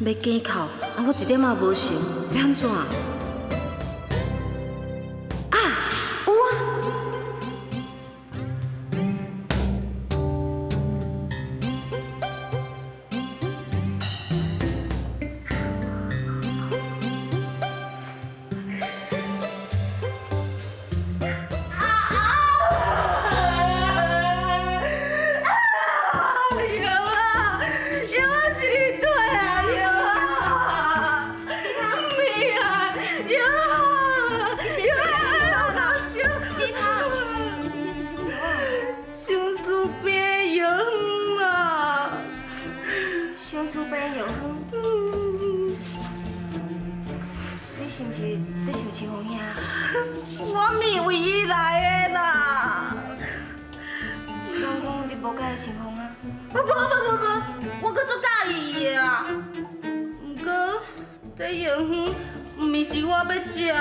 欲加扣，啊，我一點仔無成，欲按怎？啊，有啊！無佮意清風啊。無無無無，我閣足佮意伊的啊。毋過這藥方毋是我欲食的。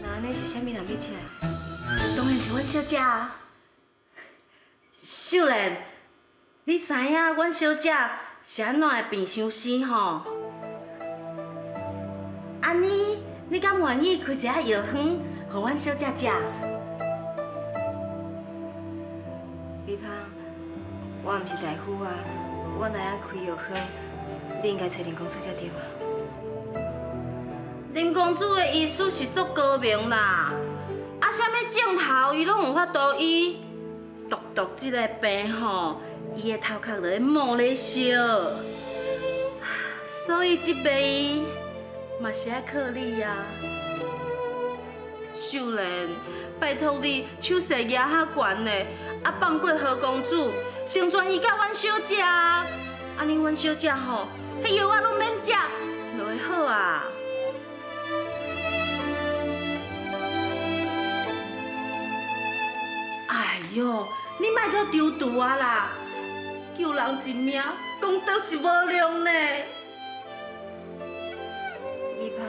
那按呢是啥物人欲食的？當然是阮小姐啊。秀蓮，你知影阮小姐是按怎會病傷死吼？按呢，你敢願意開一下藥方，予阮小姐食？美芳，我毋是大夫啊，我哪會曉開藥方？你應該揣林公子才對啊。林公子的醫術是足高明啦，啊，啥物症頭伊攏有法度醫，獨獨這个病吼，伊的頭殼就咧冒咧燒，所以這擺伊嘛是愛靠你啊。秀蓮，拜託你手勢舉較懸的，啊放過何公子，成全伊佮阮小姐啊，按呢阮小姐吼，彼藥仔攏免食，就會好啊。哎喲，你莫閣躊躇啊啦！救人一命，功德是無量呢。美芳，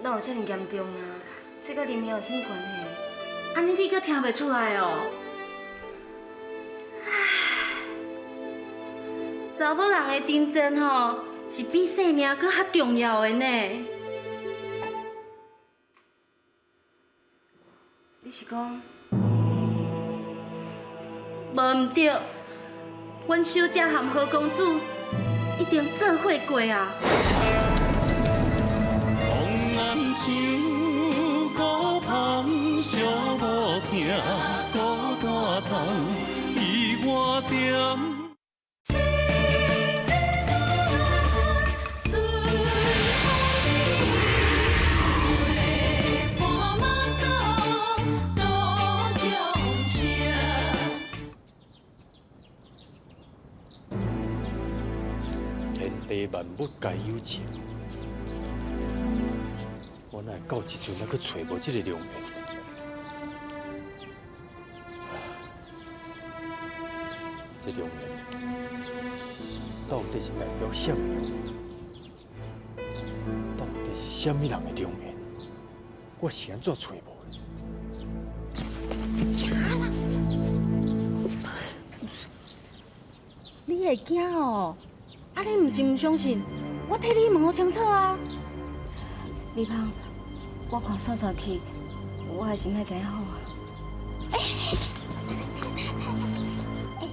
哪有遮爾嚴重啊？這佮人命有啥物關係？按呢你閣聽袂出來哦？唉，查某人的貞節吼，是比性命閣較重要的呢。你是講？無毋對，阮小姐和何公子一定做伙過啊！紅顏像孤芳，寂无疼，孤單痛，伊我惦。天地萬物皆有情，我哪會到這陣還閣揣無這个良緣？這良緣到底是代表啥物良緣？到底是啥物人的良緣？我是按怎揣無的？你會驚哦？啊！你毋是毋相信？我替你問予清楚啊！美芳，我看煞煞去，我還是莫知影好啊。欸，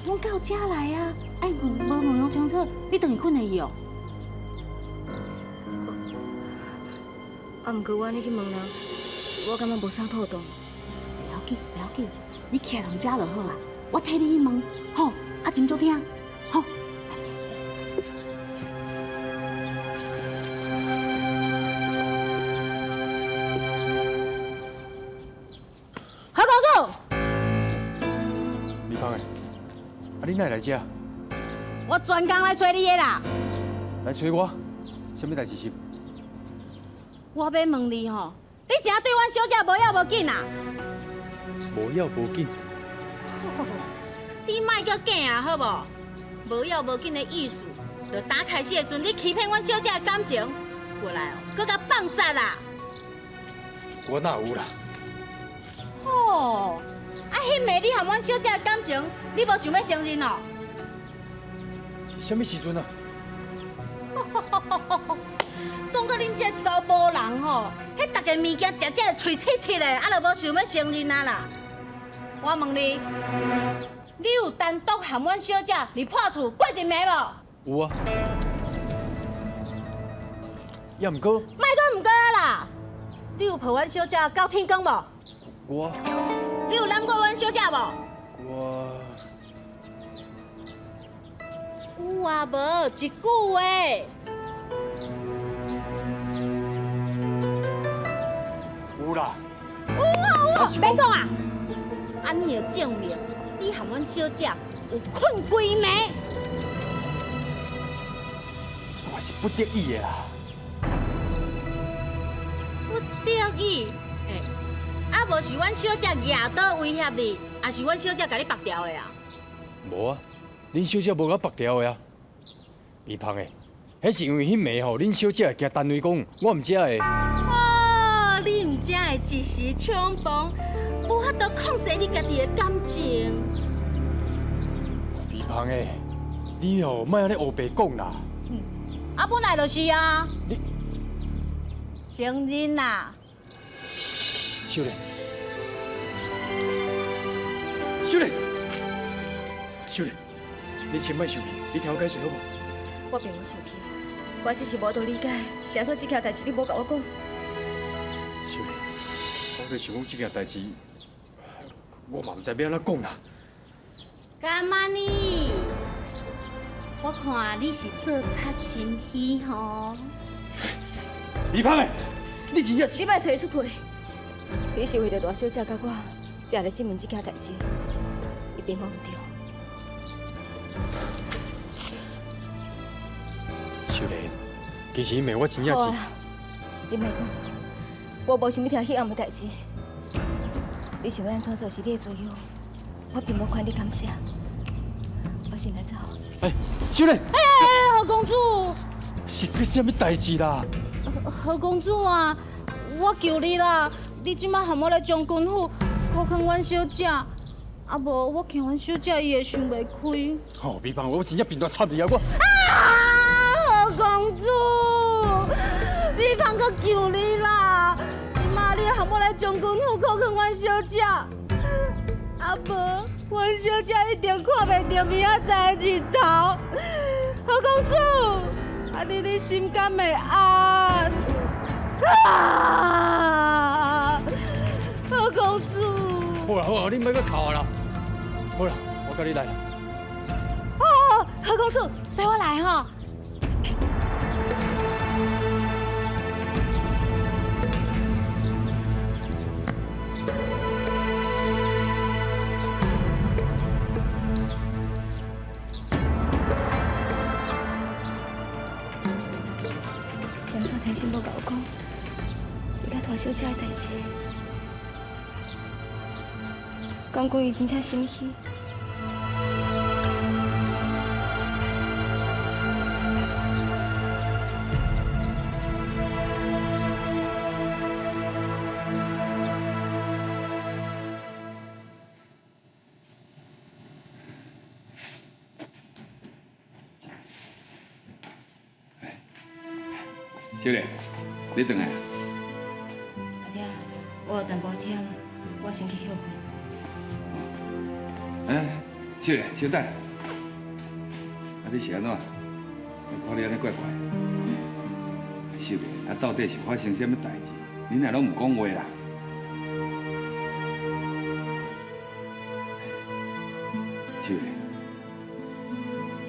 阮到遮來啊！哎，無問予清楚，你轉去睏會去哦？啊，毋過我按呢去問人，我感覺無啥妥當。袂要緊，袂要緊，你徛佇遮就好啊。我替你去問，吼，啊，斟酌聽，吼。何公子，美芳的，啊你哪會來這？我專工來揣你的啦。來揣我？啥物代誌是？我欲問你吼，你是按對阮小姐無要無緊啊？無要無緊。你莫閣假啊，好無？無要無緊的意思，就打開始的時陣，你欺騙阮小姐的感情，過來哦，閣共放殺啦！我哪有啦？哦，啊，彼暝你和阮小姐的感情，你無想欲承認哦？啥物時陣啊？講到恁這个查埔人吼，彼逐个物件食食的喙切切的，啊，就無想欲承認啊啦！我問你，你有單獨和阮小姐佇破厝過一暝無？有啊。也毋過，莫閣毋過啊啦！你有抱阮小姐到天光無？有啊。你有攬過阮小姐無？我有啊無？一句話。有啦。有啊有啊，免講啊！按呢就證明你和阮小姐有睏幾暝。我是不得已的啦。不得已，欸，啊無是阮小姐舉刀威脅你，还是阮小姐共你缚掉的啊？无啊，恁小姐无共缚掉的啊。美芳的，彼是因为彼暝吼，恁小姐会惊陈雷公，我毋才会。哦，你毋才会一时冲动，无法度控制你家己的感情。美芳的，你吼莫按呢乌白讲啦。啊，本来就是啊。你承认啦。秀莲，秀莲，秀莲，你先莫生气，你听我解释好无？我并无生气，我只是无法度理解，是按怎这件代志你无共我讲。秀莲，我阁想讲这件代志，我嘛毋知欲按怎讲啦。干嘛呢？我看你是做贼心虚吼。李芳的，你真正是…… 你莫揣出气，你是为著大小姐佮我，才来质问这件代志，伊并无毋对。秀莲，其实彼暝我真正是…… 好啊，你莫讲，我无想欲听彼暗的代志。你想欲按怎做是你的自由，我并无权利干涉。我先来走。哎，秀莲。哎，何公子。是去啥物代志啦？何公子啊，我求你啦，你这摆和我来将军府，苦劝阮小姐，啊无我惊阮小姐伊会想袂开。吼，美芳，我真正贫大插你啊！我。啊，何公子，美芳阁求你啦，这摆你和我来将军府苦劝阮小姐，啊无阮小姐一定看袂著明仔载的日头。何公子。按呢你心敢会安？啊！何公子，好啦好啦，你莫阁哭啊啦。好啦，我佮你来。哦，何公子，缀我来吼。天生无共我讲，伊佮大小姐的代志，讲讲伊真正心虚。秀莲，你转来。阿爹，我有淡薄忝，我先去歇睏。哎，秀莲，稍等。啊，你是按怎？我看你按呢怪怪。秀莲，啊，到底是发生啥物代志？你哪拢毋讲话啦？秀莲，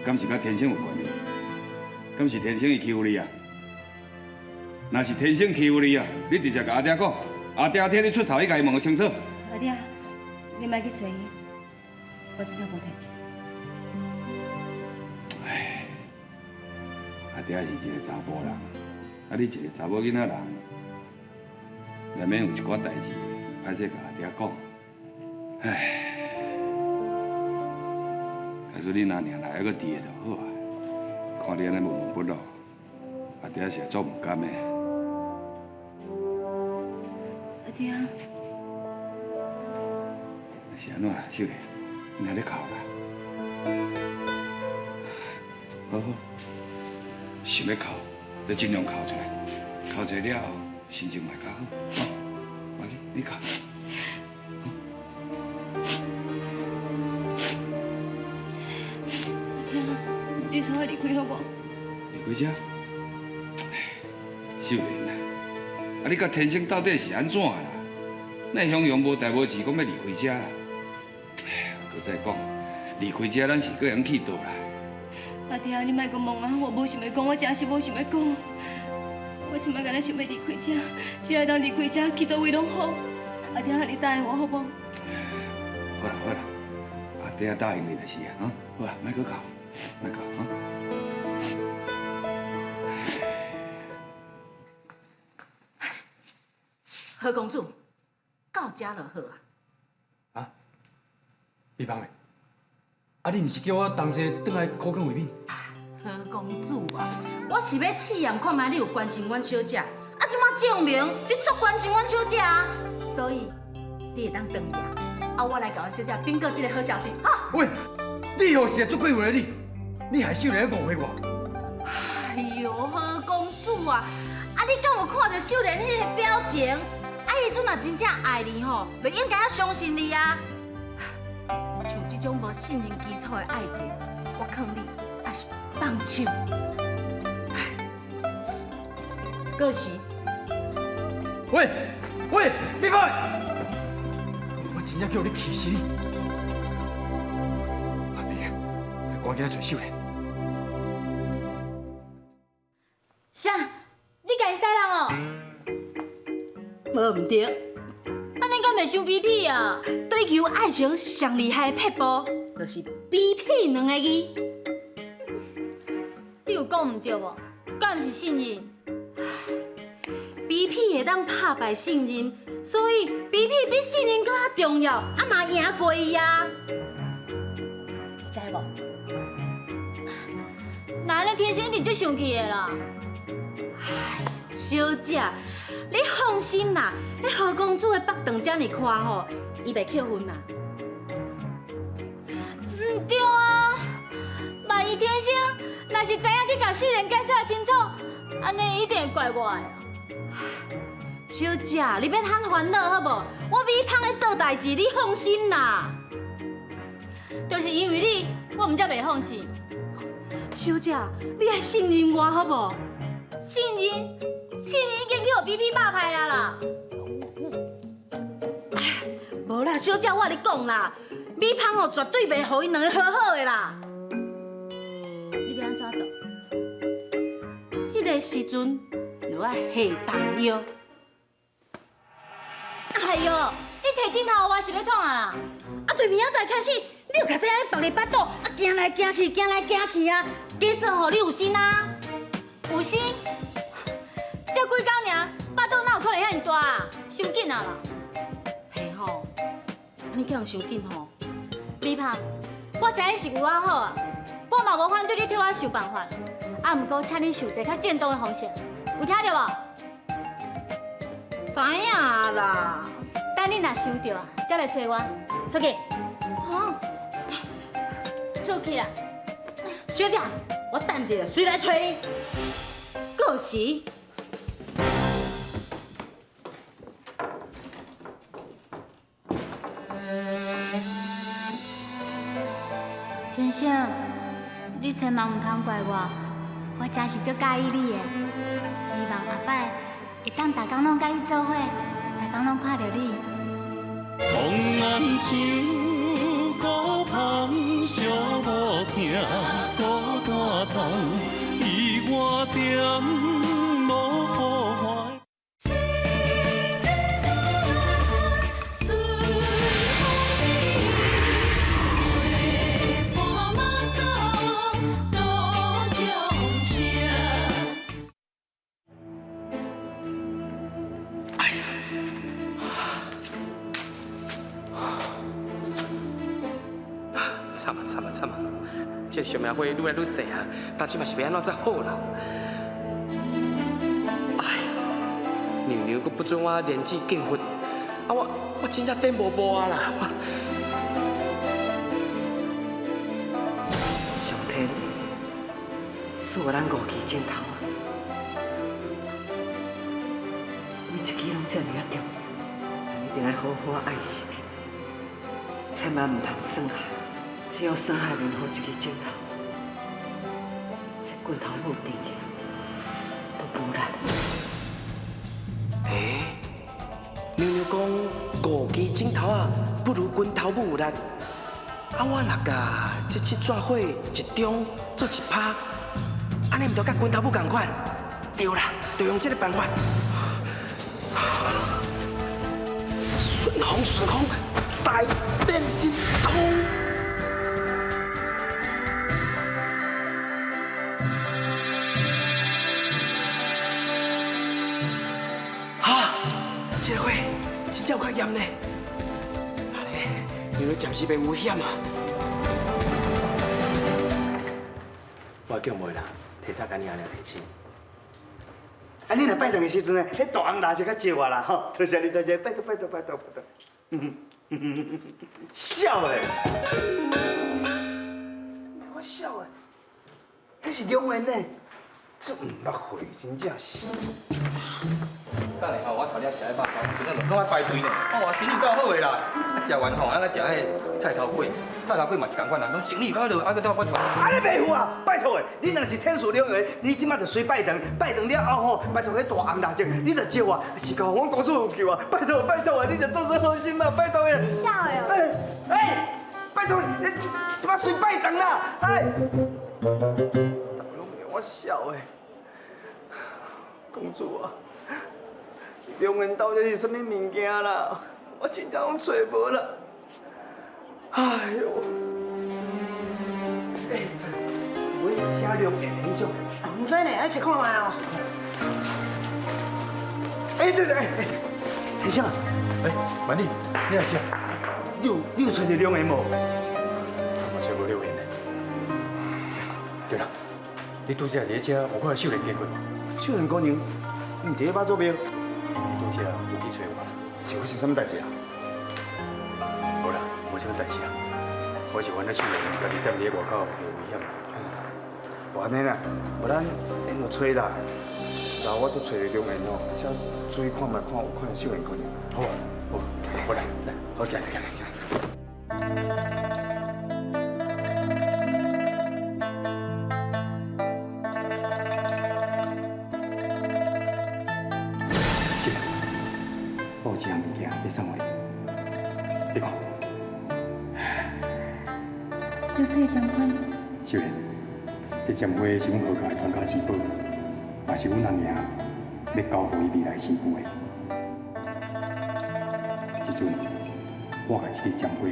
敢是佮天生有关系？敢是天生伊欺负你啊？若是天生欺负你啊，你直接共阿爹讲，阿爹替你出头，去共伊问个清楚。阿爹，你莫去揣伊，我真正无代志。哎，阿爹是一个查埔人，啊，你一个查某囡仔人，难免有一寡代志，歹势共阿爹讲。唉，假使你若尔来犹阁伫的就好啊，看你按呢闷闷不乐，阿爹是足毋甘的。阿爹，是按怎？秀莲，你还咧哭啦？好好，想欲哭就尽量哭出来，哭出来了后，心情嘛会较好。好，我去，你哭。阿爹，你带我离开好无？离开遮？秀莲啊，啊你佮天生到底是按怎啦？哪会雄雄无代无志，讲欲离开遮啦？哎，阁再讲，离开遮，咱是阁会用去佗啦？阿爹，你莫阁问啊，我无想欲讲，我真是无想欲讲。我这摆敢若想欲离开遮，只要当离开遮，去佗位拢好。阿爹，你答应我好无？好啦好啦，阿爹答应你就是啊，哈，好啦，莫阁哭，莫哭哈。何公子，到遮就好啊。啊？美芳的，啊，你毋是叫我同齐转来苦劝慧敏？何公子啊，我是欲试验看觅你有关心阮小姐，啊，这马证明你足关心阮小姐啊，所以你会当转去啊，啊，我来共阮小姐禀告这个好消息，哈。喂，你哦是足过分的你，你害秀莲误会我。哎哟，何公子啊，啊，你敢有看著秀莲彼个表情？啊，彼阵若真正爱你吼，就应该要相信你啊。像这种无信任基础的爱情，我劝你还是放手。过时。喂喂，美芳，我真正叫你气死你！阿妹啊，赶紧来揣秀莲。啥？你共伊使人哦？无毋对。按呢敢袂伤卑鄙啊？追求爱情上厉害的撇步，就是卑鄙两个字。你有讲毋对无？敢毋是信任？卑鄙会当拍败信任，所以卑鄙比信任阁较重要，啊嘛赢过伊啊！你知无？那按呢天生一定足生气的啦。小姐，你放心啦，彼何公子的腹肠遮尔宽吼，伊袂扣分啦。毋对啊！万一天生若是知影去共秀莲解释清楚，按呢伊一定会怪我的。小姐，你免遐烦恼好无？我美芳咧做代志，你放心啦。就是因为你，我毋才袂放心。小姐，你爱信任我好无？信任，信任已经去予比比拍歹啊啦！无啦，小姐，我共你讲啦，美芳哦绝对袂予𪜶两个好好的啦。你欲按怎做？这个时阵就爱下重药。哎哟，你提枕头我是欲创啊啦？啊，对明仔载开始，你就共这按呢縛咧腹肚，啊，行来行去，行来行去啊，假算吼你有心啊？有心？这几工尔，腹肚哪有可能遐尔大啊？伤紧啊啦！嘿吼，按呢叫人伤紧吼。美芳，我知你是为我好啊，我嘛无反对你替我想办法，啊，毋过请你想一个较正当的方式，有听著无？知影啦。等你若想著啊，才来揣我。出去。哈？出去啦！小姐，我等一下，随来揣你。过时。天生，你千万毋通怪我，我真是足佮意你的。希望后摆会当逐工拢佮你做伙，逐工拢看著你。风安像孤芳，寂无疼，孤单痛，伊我点无好坏。惨啊惨啊惨啊！这个小命火愈来愈细啊，但这嘛是欲按怎才好啦？哎，娘娘阁不准我燃指敬佛，啊我真正顶无无啊啦！上天赐予咱五支指头啊，每一支拢遮尔仔重要，一定爱好好爱惜，千万毋通损害。只要损害任何一支指头，这拳头母甜起都无力。欸，娘娘讲五支指头啊，不如拳头母有力。啊，我若共这七纸火一中做一拍，按呢毋就佮拳头母仝款？对啦，就用这个办法。顺风顺风，大展神通。这个火真正有较严呢。啊咧，娘娘暂时袂危险啊。我叫袂啦，提早共你阿娘提亲。啊，你若拜堂的时阵呢，彼大红蜡烛较照我啦，吼！多谢你，多谢，拜托拜托拜托拜托。痟的，我痟的，彼是良缘呢，这毋捌会，真正是。等下吼，我头日食彼肉包，真正拢爱排队呢。哦，生意够好的啦。啊，食完吼，啊，食彼菜头粿，菜头粿嘛是仝款啦，拢生意较落，啊，阁我啊，你袂赴啊？拜托的，你若是天赐良缘，你这马就随拜堂，拜堂了后吼，拜托彼大红蜡烛，你就招我，是靠阮公主有救啊！拜托拜托啊，你就做做好心嘛，拜托的。你痟的哦。哎哎，拜托你，这马随拜堂啦！哎，大拢让我痟的，公主啊！良缘到底是啥物物件啦？我真正拢揣无啦！哎呦！哎，我写良缘彼种，毋知呢，爱揣看觅哦。哎，这这哎哎，天生，哎，万里，你来啥？你有揣著良缘无？我揣无良缘呢。对啦，你拄才伫咧遮有看著秀莲经过无？秀莲姑娘，毋伫咧妈祖庙。拄才有去揣我啦。是发生啥物代志啊？无啦，无啥物代志啦。我是烦恼秀莲家己踮伫咧外口有危险。无按呢啦，无咱沿路揣啦，然后我都揣著良缘吼，先注意看觅看有看著秀莲姑娘。好，好，我来来，好，行来行来行。我有一项物件欲送予你，你看。足媠的针花。秀莲，这针花是阮何家的传家之宝，嘛是阮阿娘欲交予伊未来新妇的。这阵我共这支针花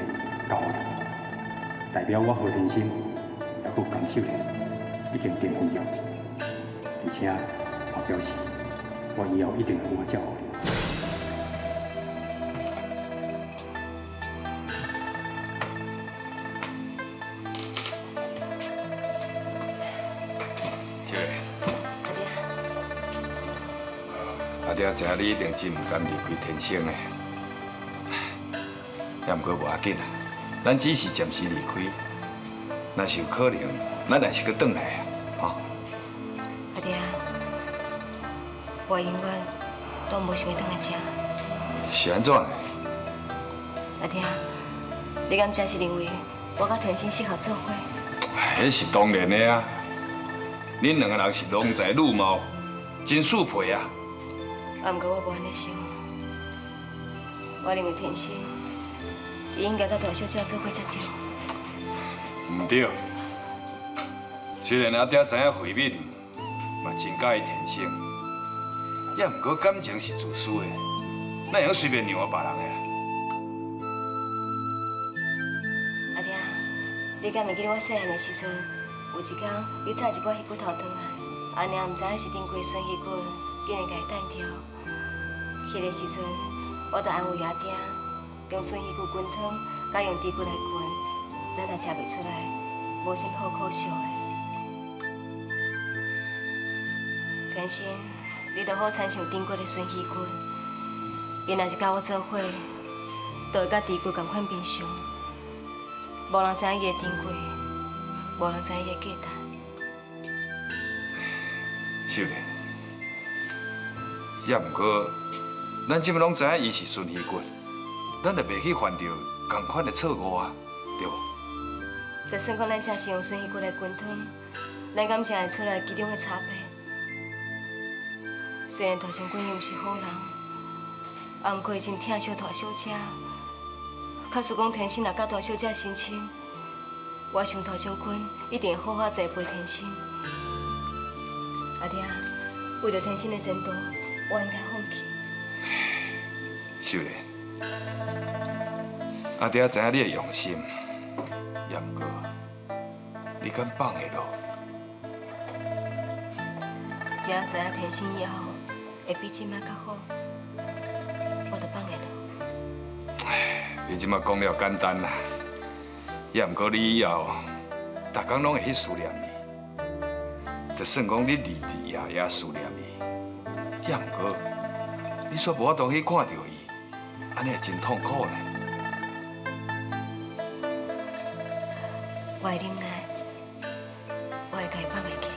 交予你，代表我何天心犹阁江秀莲已经订婚约，而且也表示我以后一定会好好照顾你。阿爹知影你一定真毋甘离开天生的，也毋过无要紧啦，咱只是暂时离开，若是有可能，咱还是阁转来啊，吼。阿爹，我永远都无想欲转来遮。是按怎呢？阿爹，你敢真是认为我佮天生适合做伙？彼是当然的啊，恁两个人是郎才女貌，真速配啊。啊，毋过我无按呢想。我认为天生，伊应该佮大小姐做伙才对。毋对，虽然阿爹知影慧敏嘛真佮意天生，也毋过感情是自私的，哪会用随便让予别人的啊？阿爹，你敢会记得我细汉的时阵，有一天你炸一寡鱼骨头转来，阿娘毋知影是顶规孙鱼骨，竟然共伊弹掉。彼个时阵，我就安慰阿爹，用孙鱼骨滚汤，佮用猪骨来滚，咱也食袂出来，无啥好可惜的。天生，你就好亲像顶骨的孙鱼骨，伊若是佮我做伙，就会佮猪骨仝款平常。无人知影伊的珍贵，无人知影伊的价值。秀莲，也毋过，咱这摆拢知影伊是孙鱼骨，咱就袂去犯著仝款的错误啊，对无？就算讲咱真是用孙鱼骨来滚汤，咱敢真会出来其中的差别？虽然大将军伊毋是好人，啊，毋过伊真疼惜大小姐。假使讲天生若佮大小姐成亲，我想大将军一定会好好栽培天生。阿爹，为著天生的前途，我应该放弃。秀莲，阿爹知影你的用心，也毋过，你敢放会落？只要知影天生以后会比这马较好，我就放会落。你这马讲了简单啦，也毋過你以後，逐工攏會去思念伊，就算講你日日夜夜思念伊，也毋過你煞無法度去看著伊，按呢會真痛苦咧。我會忍耐，我會共伊放袂記。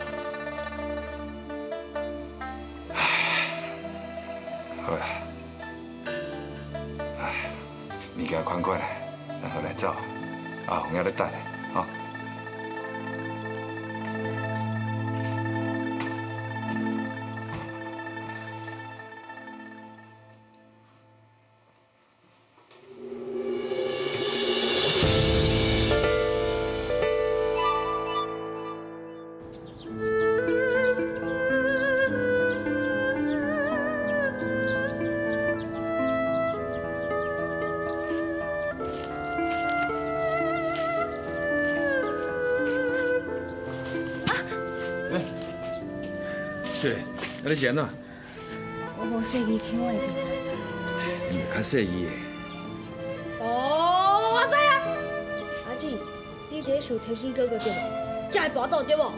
好啦，唉，物件款款啦，咱好來走，阿紅猶咧等咧，吼。对，啊你是按怎？我無細意去我會著。你咪較細意的。哦，我知啊。阿姊，你佇咧想提醒哥哥對無？才會跋倒對無？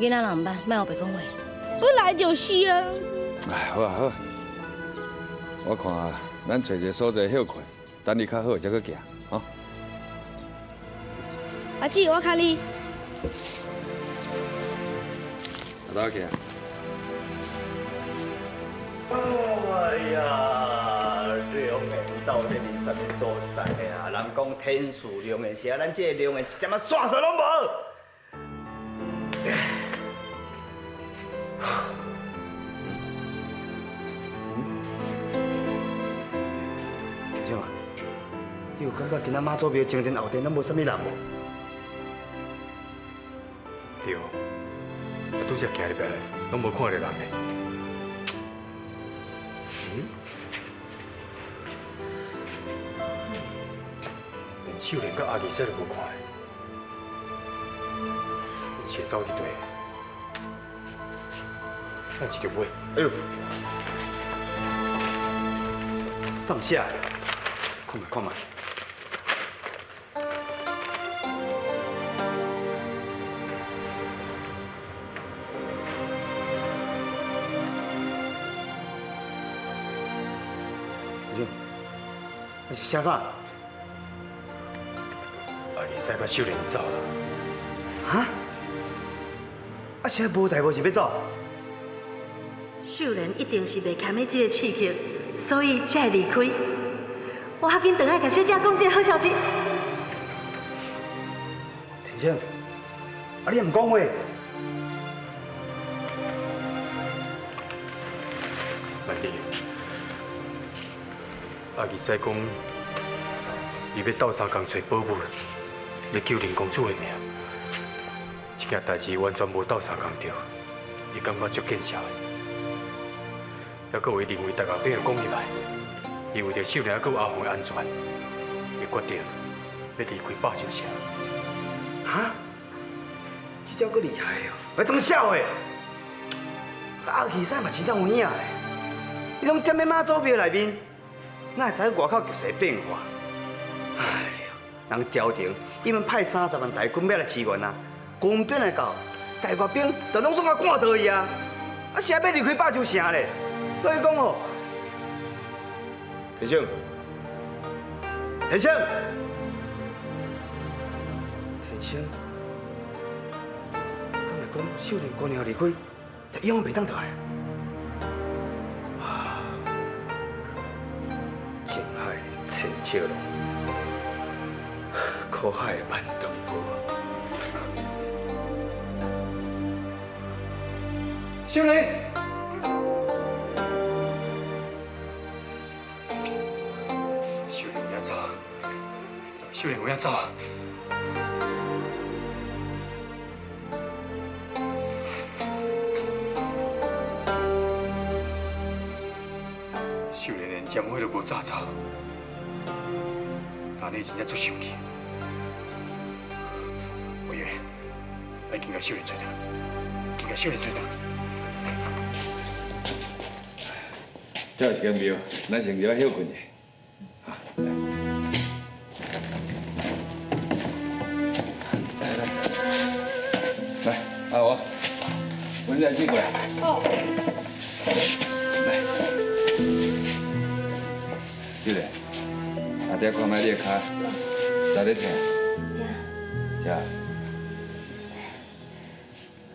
囡仔若毋捌，莫烏白講話。本來就是啊。哎，好啊好。我看咱揣一个所在歇睏，等你較好才閣行，吼。阿姊，我牽你。阿倒行。哎呀，龍岩到底是啥物所在啊？人講天賜龍岩，是啊，咱這個龍岩一點仔線索攏無。先生啊，你有感覺今仔媽祖廟前殿後殿攏無啥物人無？對，啊，拄才行入來，攏無看著人呢。連秀蓮佮阿義西都無看，𪜶是會走佇佗？咱一條尾。哎呦，上下，看覓看覓。那是寫啥？阿義西佮秀蓮走啦。哈？啊，啥無代無誌欲走？秀蓮一定是袂堪咧這个刺激，所以才會離開。我較緊轉來共小姐講這个好消息。天生，啊你也毋講話？萬麗，阿義西講，伊欲鬥相共揣寶物，欲救林公主的命。這件代誌完全無鬥相共著，伊感覺足見笑的。猶閣有伊認為大家變講入來，伊為著秀蓮猶閣有阿鳳的安全，伊決定欲離開百州城。哈？這招閣厲害哦，還裝痟的。阿義西嘛真正有影的，伊攏踮咧媽祖廟內面，哪會知影外口局勢變化？哎喲，人朝廷伊們派30萬大軍欲來支援啊，軍兵來到，大國兵就攏總共趕倒去啊！啊，誰欲離開百州城咧？所以講吼，天生，天生，天生，敢會講秀蓮姑娘離開，就永遠袂當倒來啊？情海千尺浪，苦海萬丈波。秀蓮。秀蓮有影走，秀蓮有影走。秀蓮連针火都無炸走，按呢真正足生氣。我以為愛緊共秀蓮揣轉，緊共秀蓮揣轉。這有一間廟，咱先入來歇睏者。你来这过来。哦。来。对咧，阿爹看覓你的跤，在咧疼。食。食。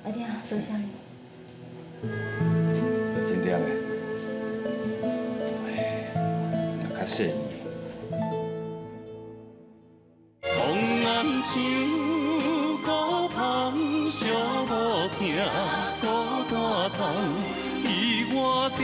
阿爹，多謝你。真忝的。哎，較細膩。望安像孤芳寂无疼，孤单痛，伊我点。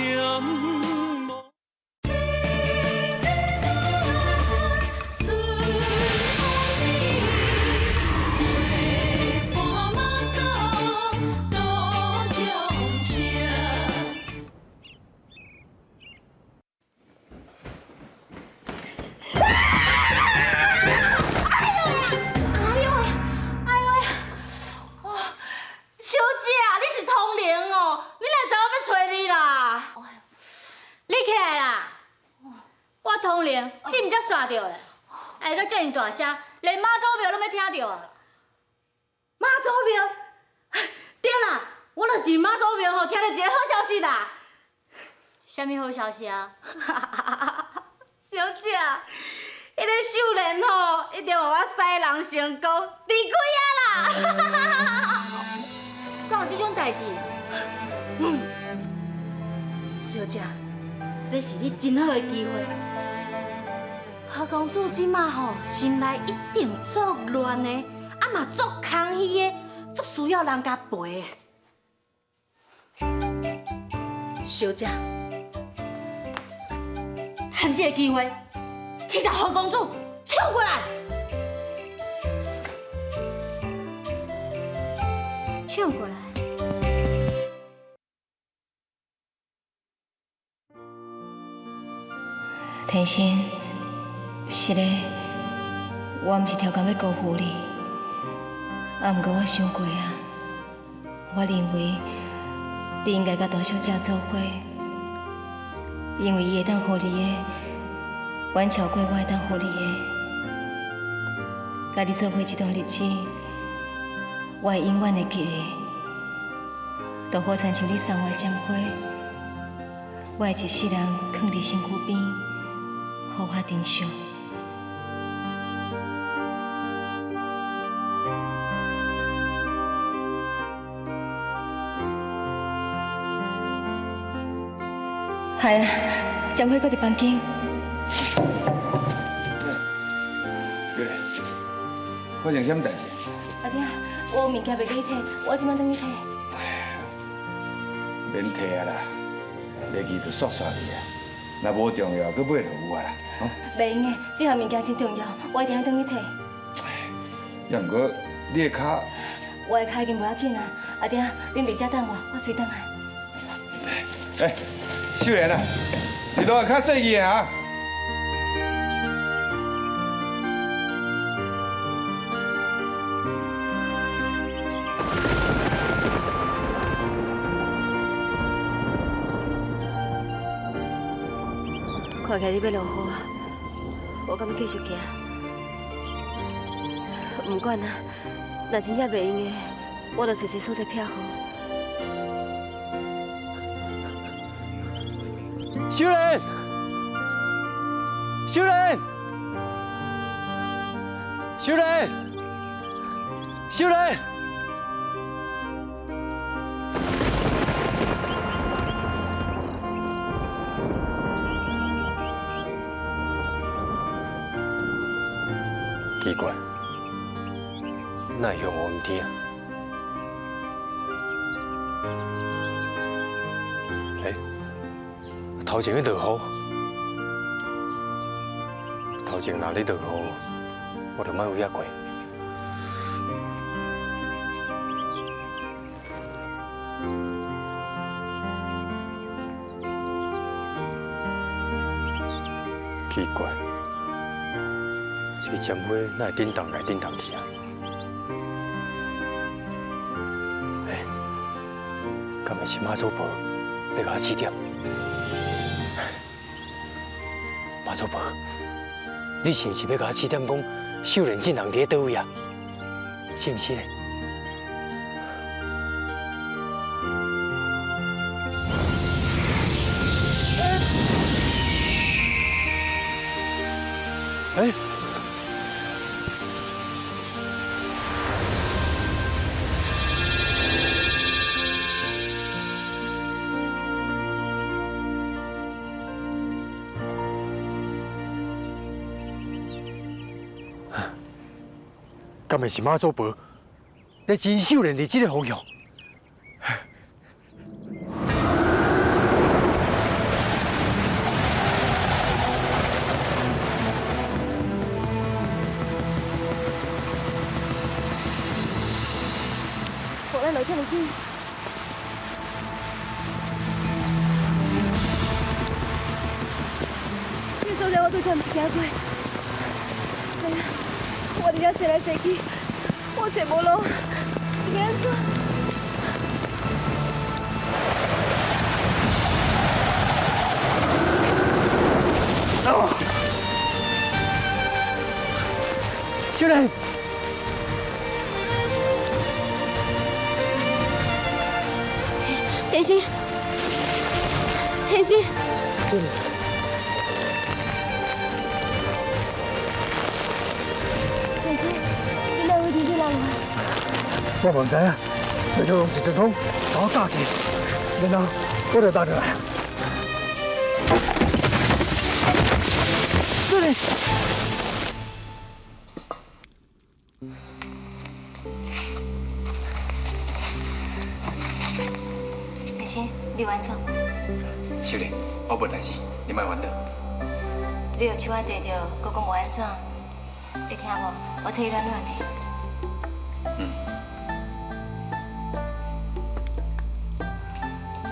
你毋才煞著的，哎，阁遮尔大声，连妈祖庙拢欲听著啊！妈祖庙，对啦，我就是妈祖庙吼，听著一个好消息啦。啥物好消息啊？小姐，彼个秀莲吼，一定予我使人成功离开啊啦！敢有这种代志？嗯，小姐，这是你真好的机会。何公子这马吼，心内一定足乱的，啊嘛足空虚的，足需要人共陪的。小姐，趁这个机会，去共何公子抢过来。抢过来。天心。是的，我毋是超工欲辜负你，啊，毋过我想过啊，我认为你应该佮大小姐做伙，因为伊会当予你的，远超过我会当予你的。佮你做伙这段日子，我会永远会记得，就好亲像你送我的针花，我会一世人囥伫身躯边，好好珍惜。系啊，针花阁伫房间。对咧，发生啥物代志？阿爹，我有物件袂记提，我这摆转去提。免提啊啦，袂记就煞煞去啊。若无重要，阁买就有啊啦。袂用的，这项物件真重要，我一定爱转去提。也毋过你的跤，我的跤已经无要紧啊。阿爹，恁伫遮等我，我随转来。哎。秀莲啊，你落来较细腻的哈。看起来你欲落雨啊，我敢欲继续行？毋管啊，若真正袂用的，我就揣一个所在避雨。秀莲，秀莲，秀莲，秀莲。奇怪，哪会向我毋听？欸，头前咧落雨，头前若咧落雨，我就莫有遐过。奇怪，这个针花哪会振动来振动去啊？欸，敢会是妈祖婆欲共我指点？妈祖婆，你是毋是欲共我指点讲秀莲这人伫咧佗位啊？是毋是咧？哎。敢会是妈祖婆咧真秀莲伫这个方向？我来落这么紧。这所在我拄才毋是行过。哎呀，我伫遐踅来踅去，我揣无路，是欲按怎？秀莲。天心，天心，天心，你哪会伫这人啊？我嘛毋知影，就用一阵风把我打去，然后我就打落来。这里。天心，你有按怎？秀莲，我无代志，你莫烦恼。你予手仔硩著，阁讲无按怎？你听无？我替你暖暖的。嗯。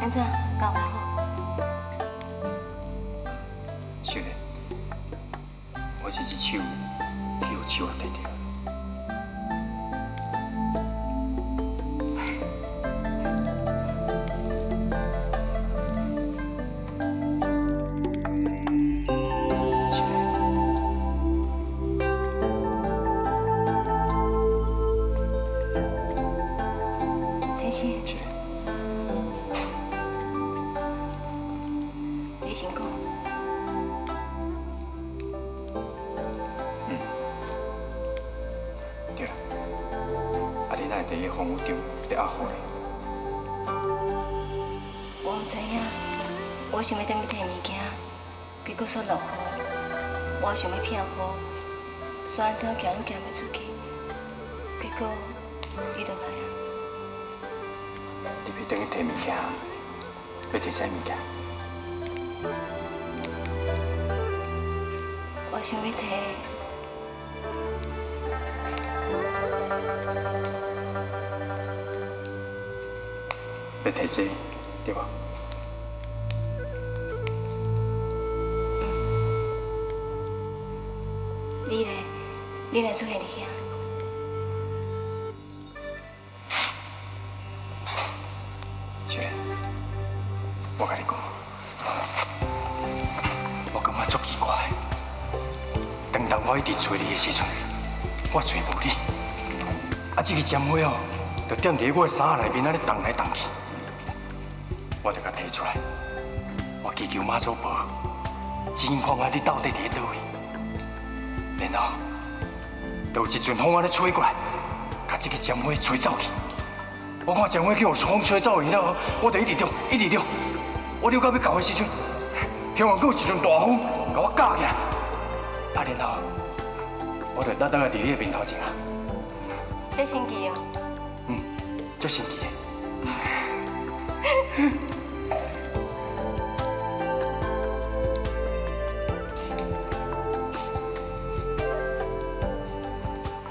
按怎？敢有较好？秀莲，我这只手去予手仔硩著。天心，你先讲。对啦，啊你哪会伫个风雨中伫压雨咧？我毋知影，我想欲转去提物件，结果煞落雨。我想欲避雨，煞按怎行拢行袂出去，结果伊就来啊。你欲转去提物件，欲提啥物件？我想欲提。欲提这个，对无？你咧，你来出现伫遐？秀莲，我共你讲，我感觉足奇怪。当当我一直揣你的时阵，我揣无你，啊，这个针花哦，就踮伫我的衫内面，按呢动来动去。我就共提出来，我祈求妈祖婆，指引看觅你到底伫咧佗位。然后，就有一阵风按呢吹过来，共这个针花吹走去。我看针花去予风吹走去了后，我就一直溜，一直溜。我溜到欲到的时阵，忽然阁有一阵大风，共我夹起来。啊，然后我就落倒来伫你的面头前啊。这神奇哦！嗯，足神奇的。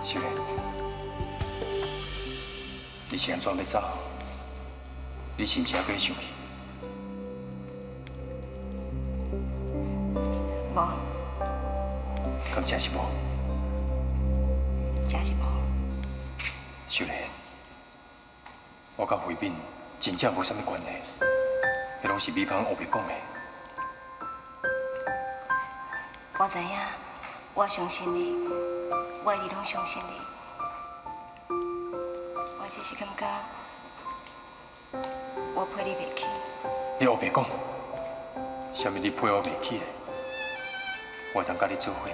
秀莲，你是按怎欲走？你是毋是犹阁咧生气？无。敢真是无？真是无。秀莲，我佮慧敏真正无啥物关系，彼拢是美芳乌白讲的。我知影，我相信你，我一直拢相信你。我只是感觉我配你袂起。你乌白讲，啥物你配我袂起咧？我会当佮你做伙，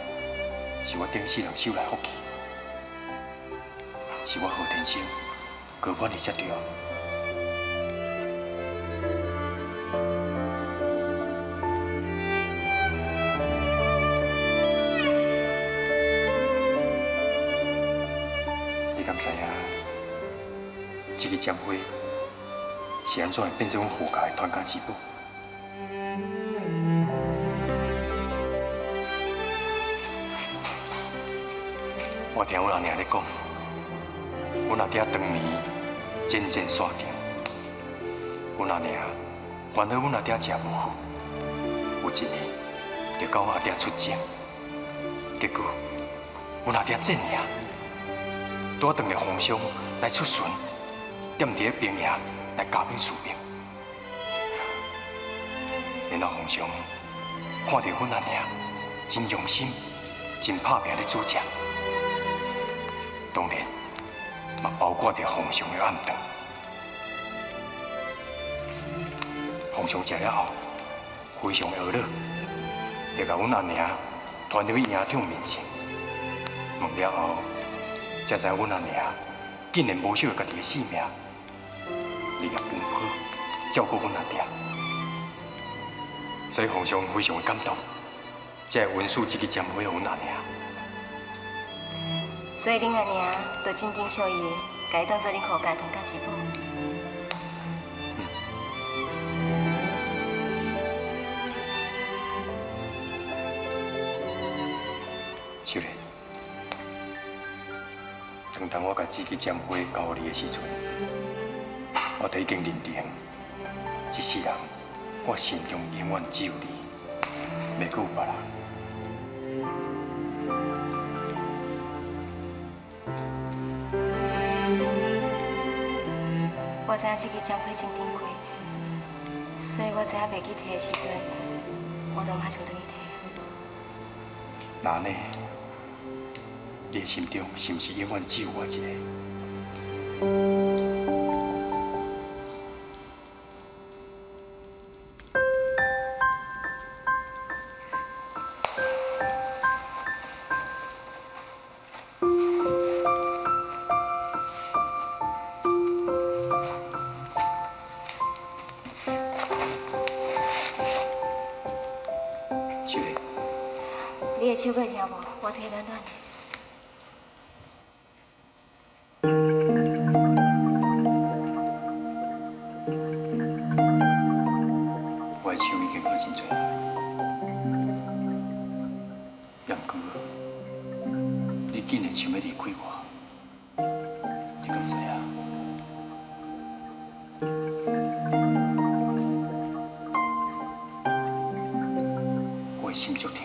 是我頂世人手內福氣，是我何天生高管理才對。你敢知影？這个針花是按怎會變做阮何家的傳家之寶？我聽阮阿娘咧講，阮阿爹當年陣戰沙場，阮阿娘煩惱阮阿爹食無好，有一日就教阮阿爹出征，結果阮阿爹戰贏，拄仔當著皇上來出巡，踮佇咧兵營來加冕戍兵，然後皇上看著阮阿娘真用心、真拍拚咧煮食。當然，嘛包括著皇上的暗頓。皇上食了後，非常的懊惱，就共阮阿娘傳入去營長面前，問了後，才知影阮阿娘竟然無惜家己的性命，日夜奔波照顧阮阿爹，所以皇上非常的感動，才會允許這支針花予阮阿娘。所以恁阿娘就真珍惜伊，共伊當做恁何家傳家之寶。秀蓮，當我共這支針花交予你的時陣，我就已經認定，這世人我心中永遠只有你，袂閣有別人。我知影這支針花真珍貴，所以我知影袂記提的時陣，我就馬上轉去提。那呢？你的心中是毋是永遠只有我一個？秀蓮，你的手閣會疼無？我替暖暖的。我的手已經好真濟啊，不過你竟然想欲離開我，你敢知影？我的心足疼的。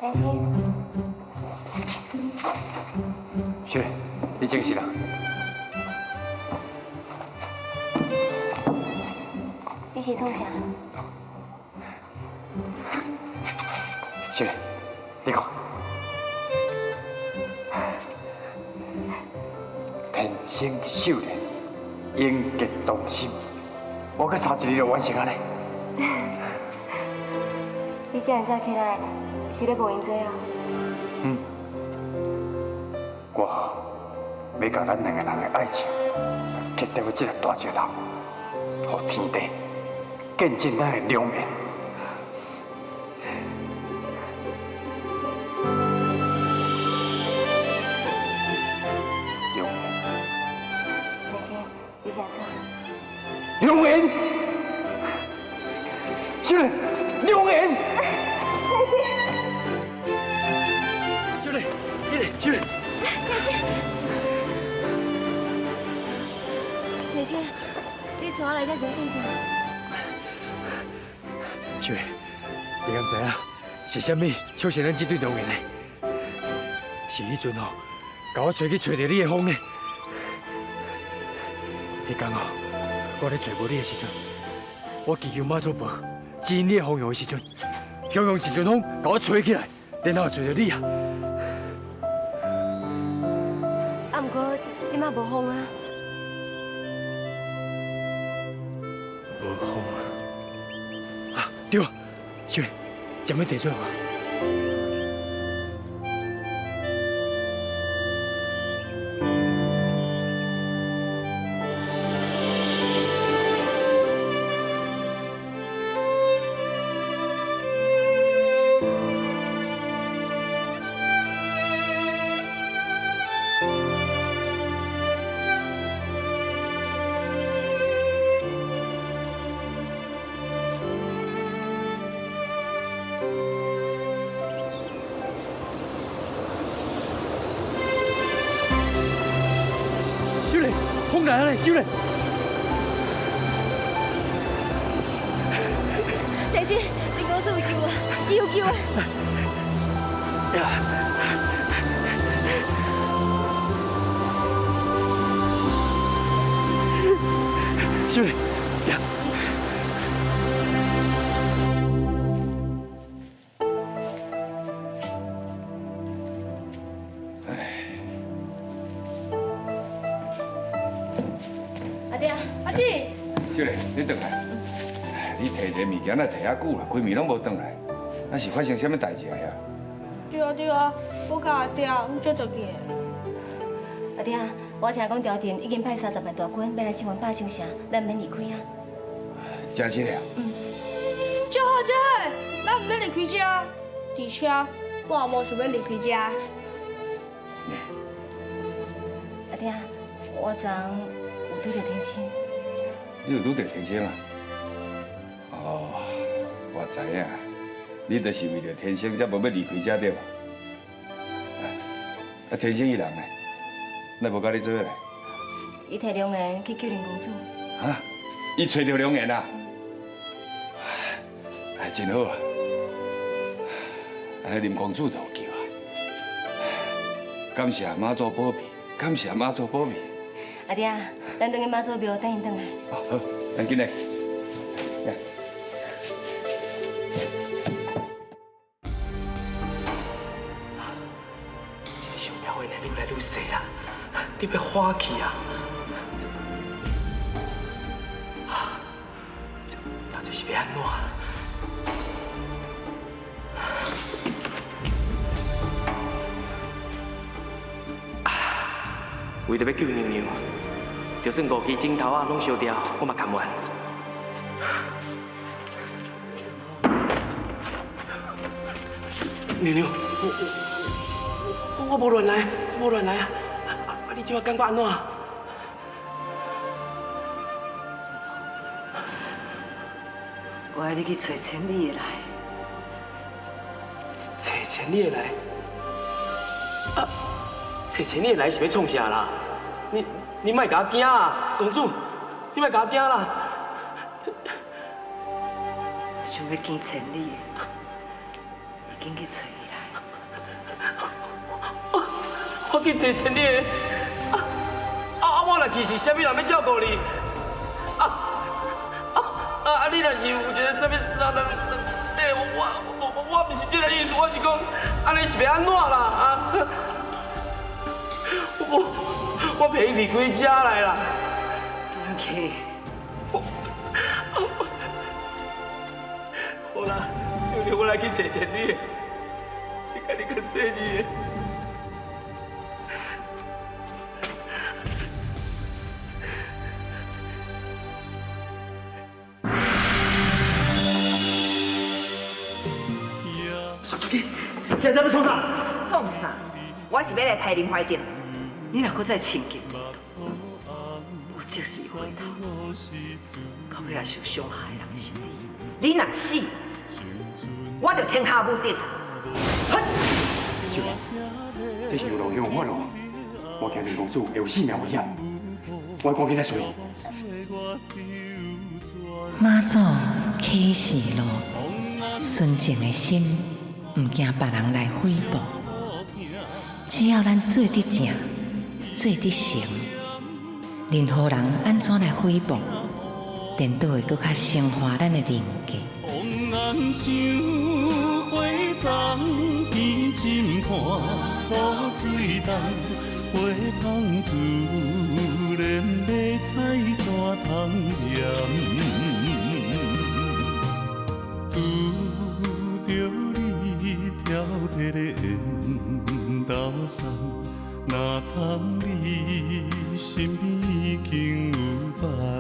天生，秀蓮，你精神啦？你是創啥？秀蓮，你看，天生秀蓮，永結同心，我閣差一日就完成啊咧。你這爾早起來，是咧無閒這哦？嗯，我欲共咱兩个人的愛情，結在這个大石頭，予天地见证咱的良缘。良缘。天生，你是按怎？良缘，秀莲，良缘。天生，秀莲，你咧，秀莲。天生，天生，你带我来这是创啥？秀莲，你敢知影是啥物促成咱这对良缘的？是彼阵哦，共我揣去揣著你的风的。彼工哦，我咧揣无你的时阵，我祈求妈祖婆指引你的方向的时阵，雄雄一阵风共我吹起来，然后揣著你啊！啊，毋过这马无风啊。无风啊！啊，对啊，秀莲，食欲茶水无？秀莲，风来了，秀莲！天生，你公主有救啊！伊有救啊！秀莲，呀！阿爹，阿姊，秀莲，你转来。你提一个物件，哪提遐久啦？规暝拢无转来，啊是发生啥物代志啊？遐？对啊对啊，我佮阿爹拢足着急的。阿爹，我听讲朝廷已经派30万大军欲来声援百姓城，咱毋免离开啊。真实的啊？足好足好，咱毋免离开遮，而且我也无想欲离开遮。阿爹，我昨昏有拄著天星。你有拄著天星啊？哦，我知影，你就是为著天星才无欲离开遮对无？啊，天星伊人呢？哪无佮你做伙来？伊提良缘去救林公主。啊？伊揣著良缘啊？哎，真好啊！按呢林公主就有救啊！感谢妈祖保庇，感谢妈祖保庇。阿爹，咱转去妈祖庙等𪜶转来。好，咱紧来。来。这个小庙会呢，愈来愈细啦，你欲欢去啊？这，啊，这，那这是欲按怎？为著欲救娘娘，就算5支指头仔拢烧掉，我嘛甘愿。娘娘，我无乱来，我无乱来啊！啊，你这马感觉按怎？我爱你去揣千里的来。揣千里的来？啊，揣千里的来是欲创啥啦？你莫共我惊啊，公主，你莫共我惊啦！我想欲见千里的，你紧去揣伊来。我去揣千里的，啊，我若去是啥物人欲照顾你？啊啊啊！你若是有一个啥物啥人，欸，我毋是这个意思，我是讲，按呢是欲按怎啦？啊！我陪伊离开遮来啦。紧去。好啦，娘娘，我来去揣千里的，你家己较细腻的。煞出去！现在欲创啥？创啥？我是欲来刣林怀定。你若閣再亲近有即时回头，到尾也受伤害的人是你。你若死，我就天下无敌。秀莲，这是有路有法路，我惊林公子会有性命危险，我赶紧来揣伊。妈祖启示录，纯净的心，毋惊别人来诽谤。只要咱做得正，做得成，任何人按怎来诽谤，颠倒会阁较升华咱的人格。风像花丛天真伴，露水重，花香自然欲采怎通嫌？拄著你飘飘的缘投送，哪通你身边已经有别人？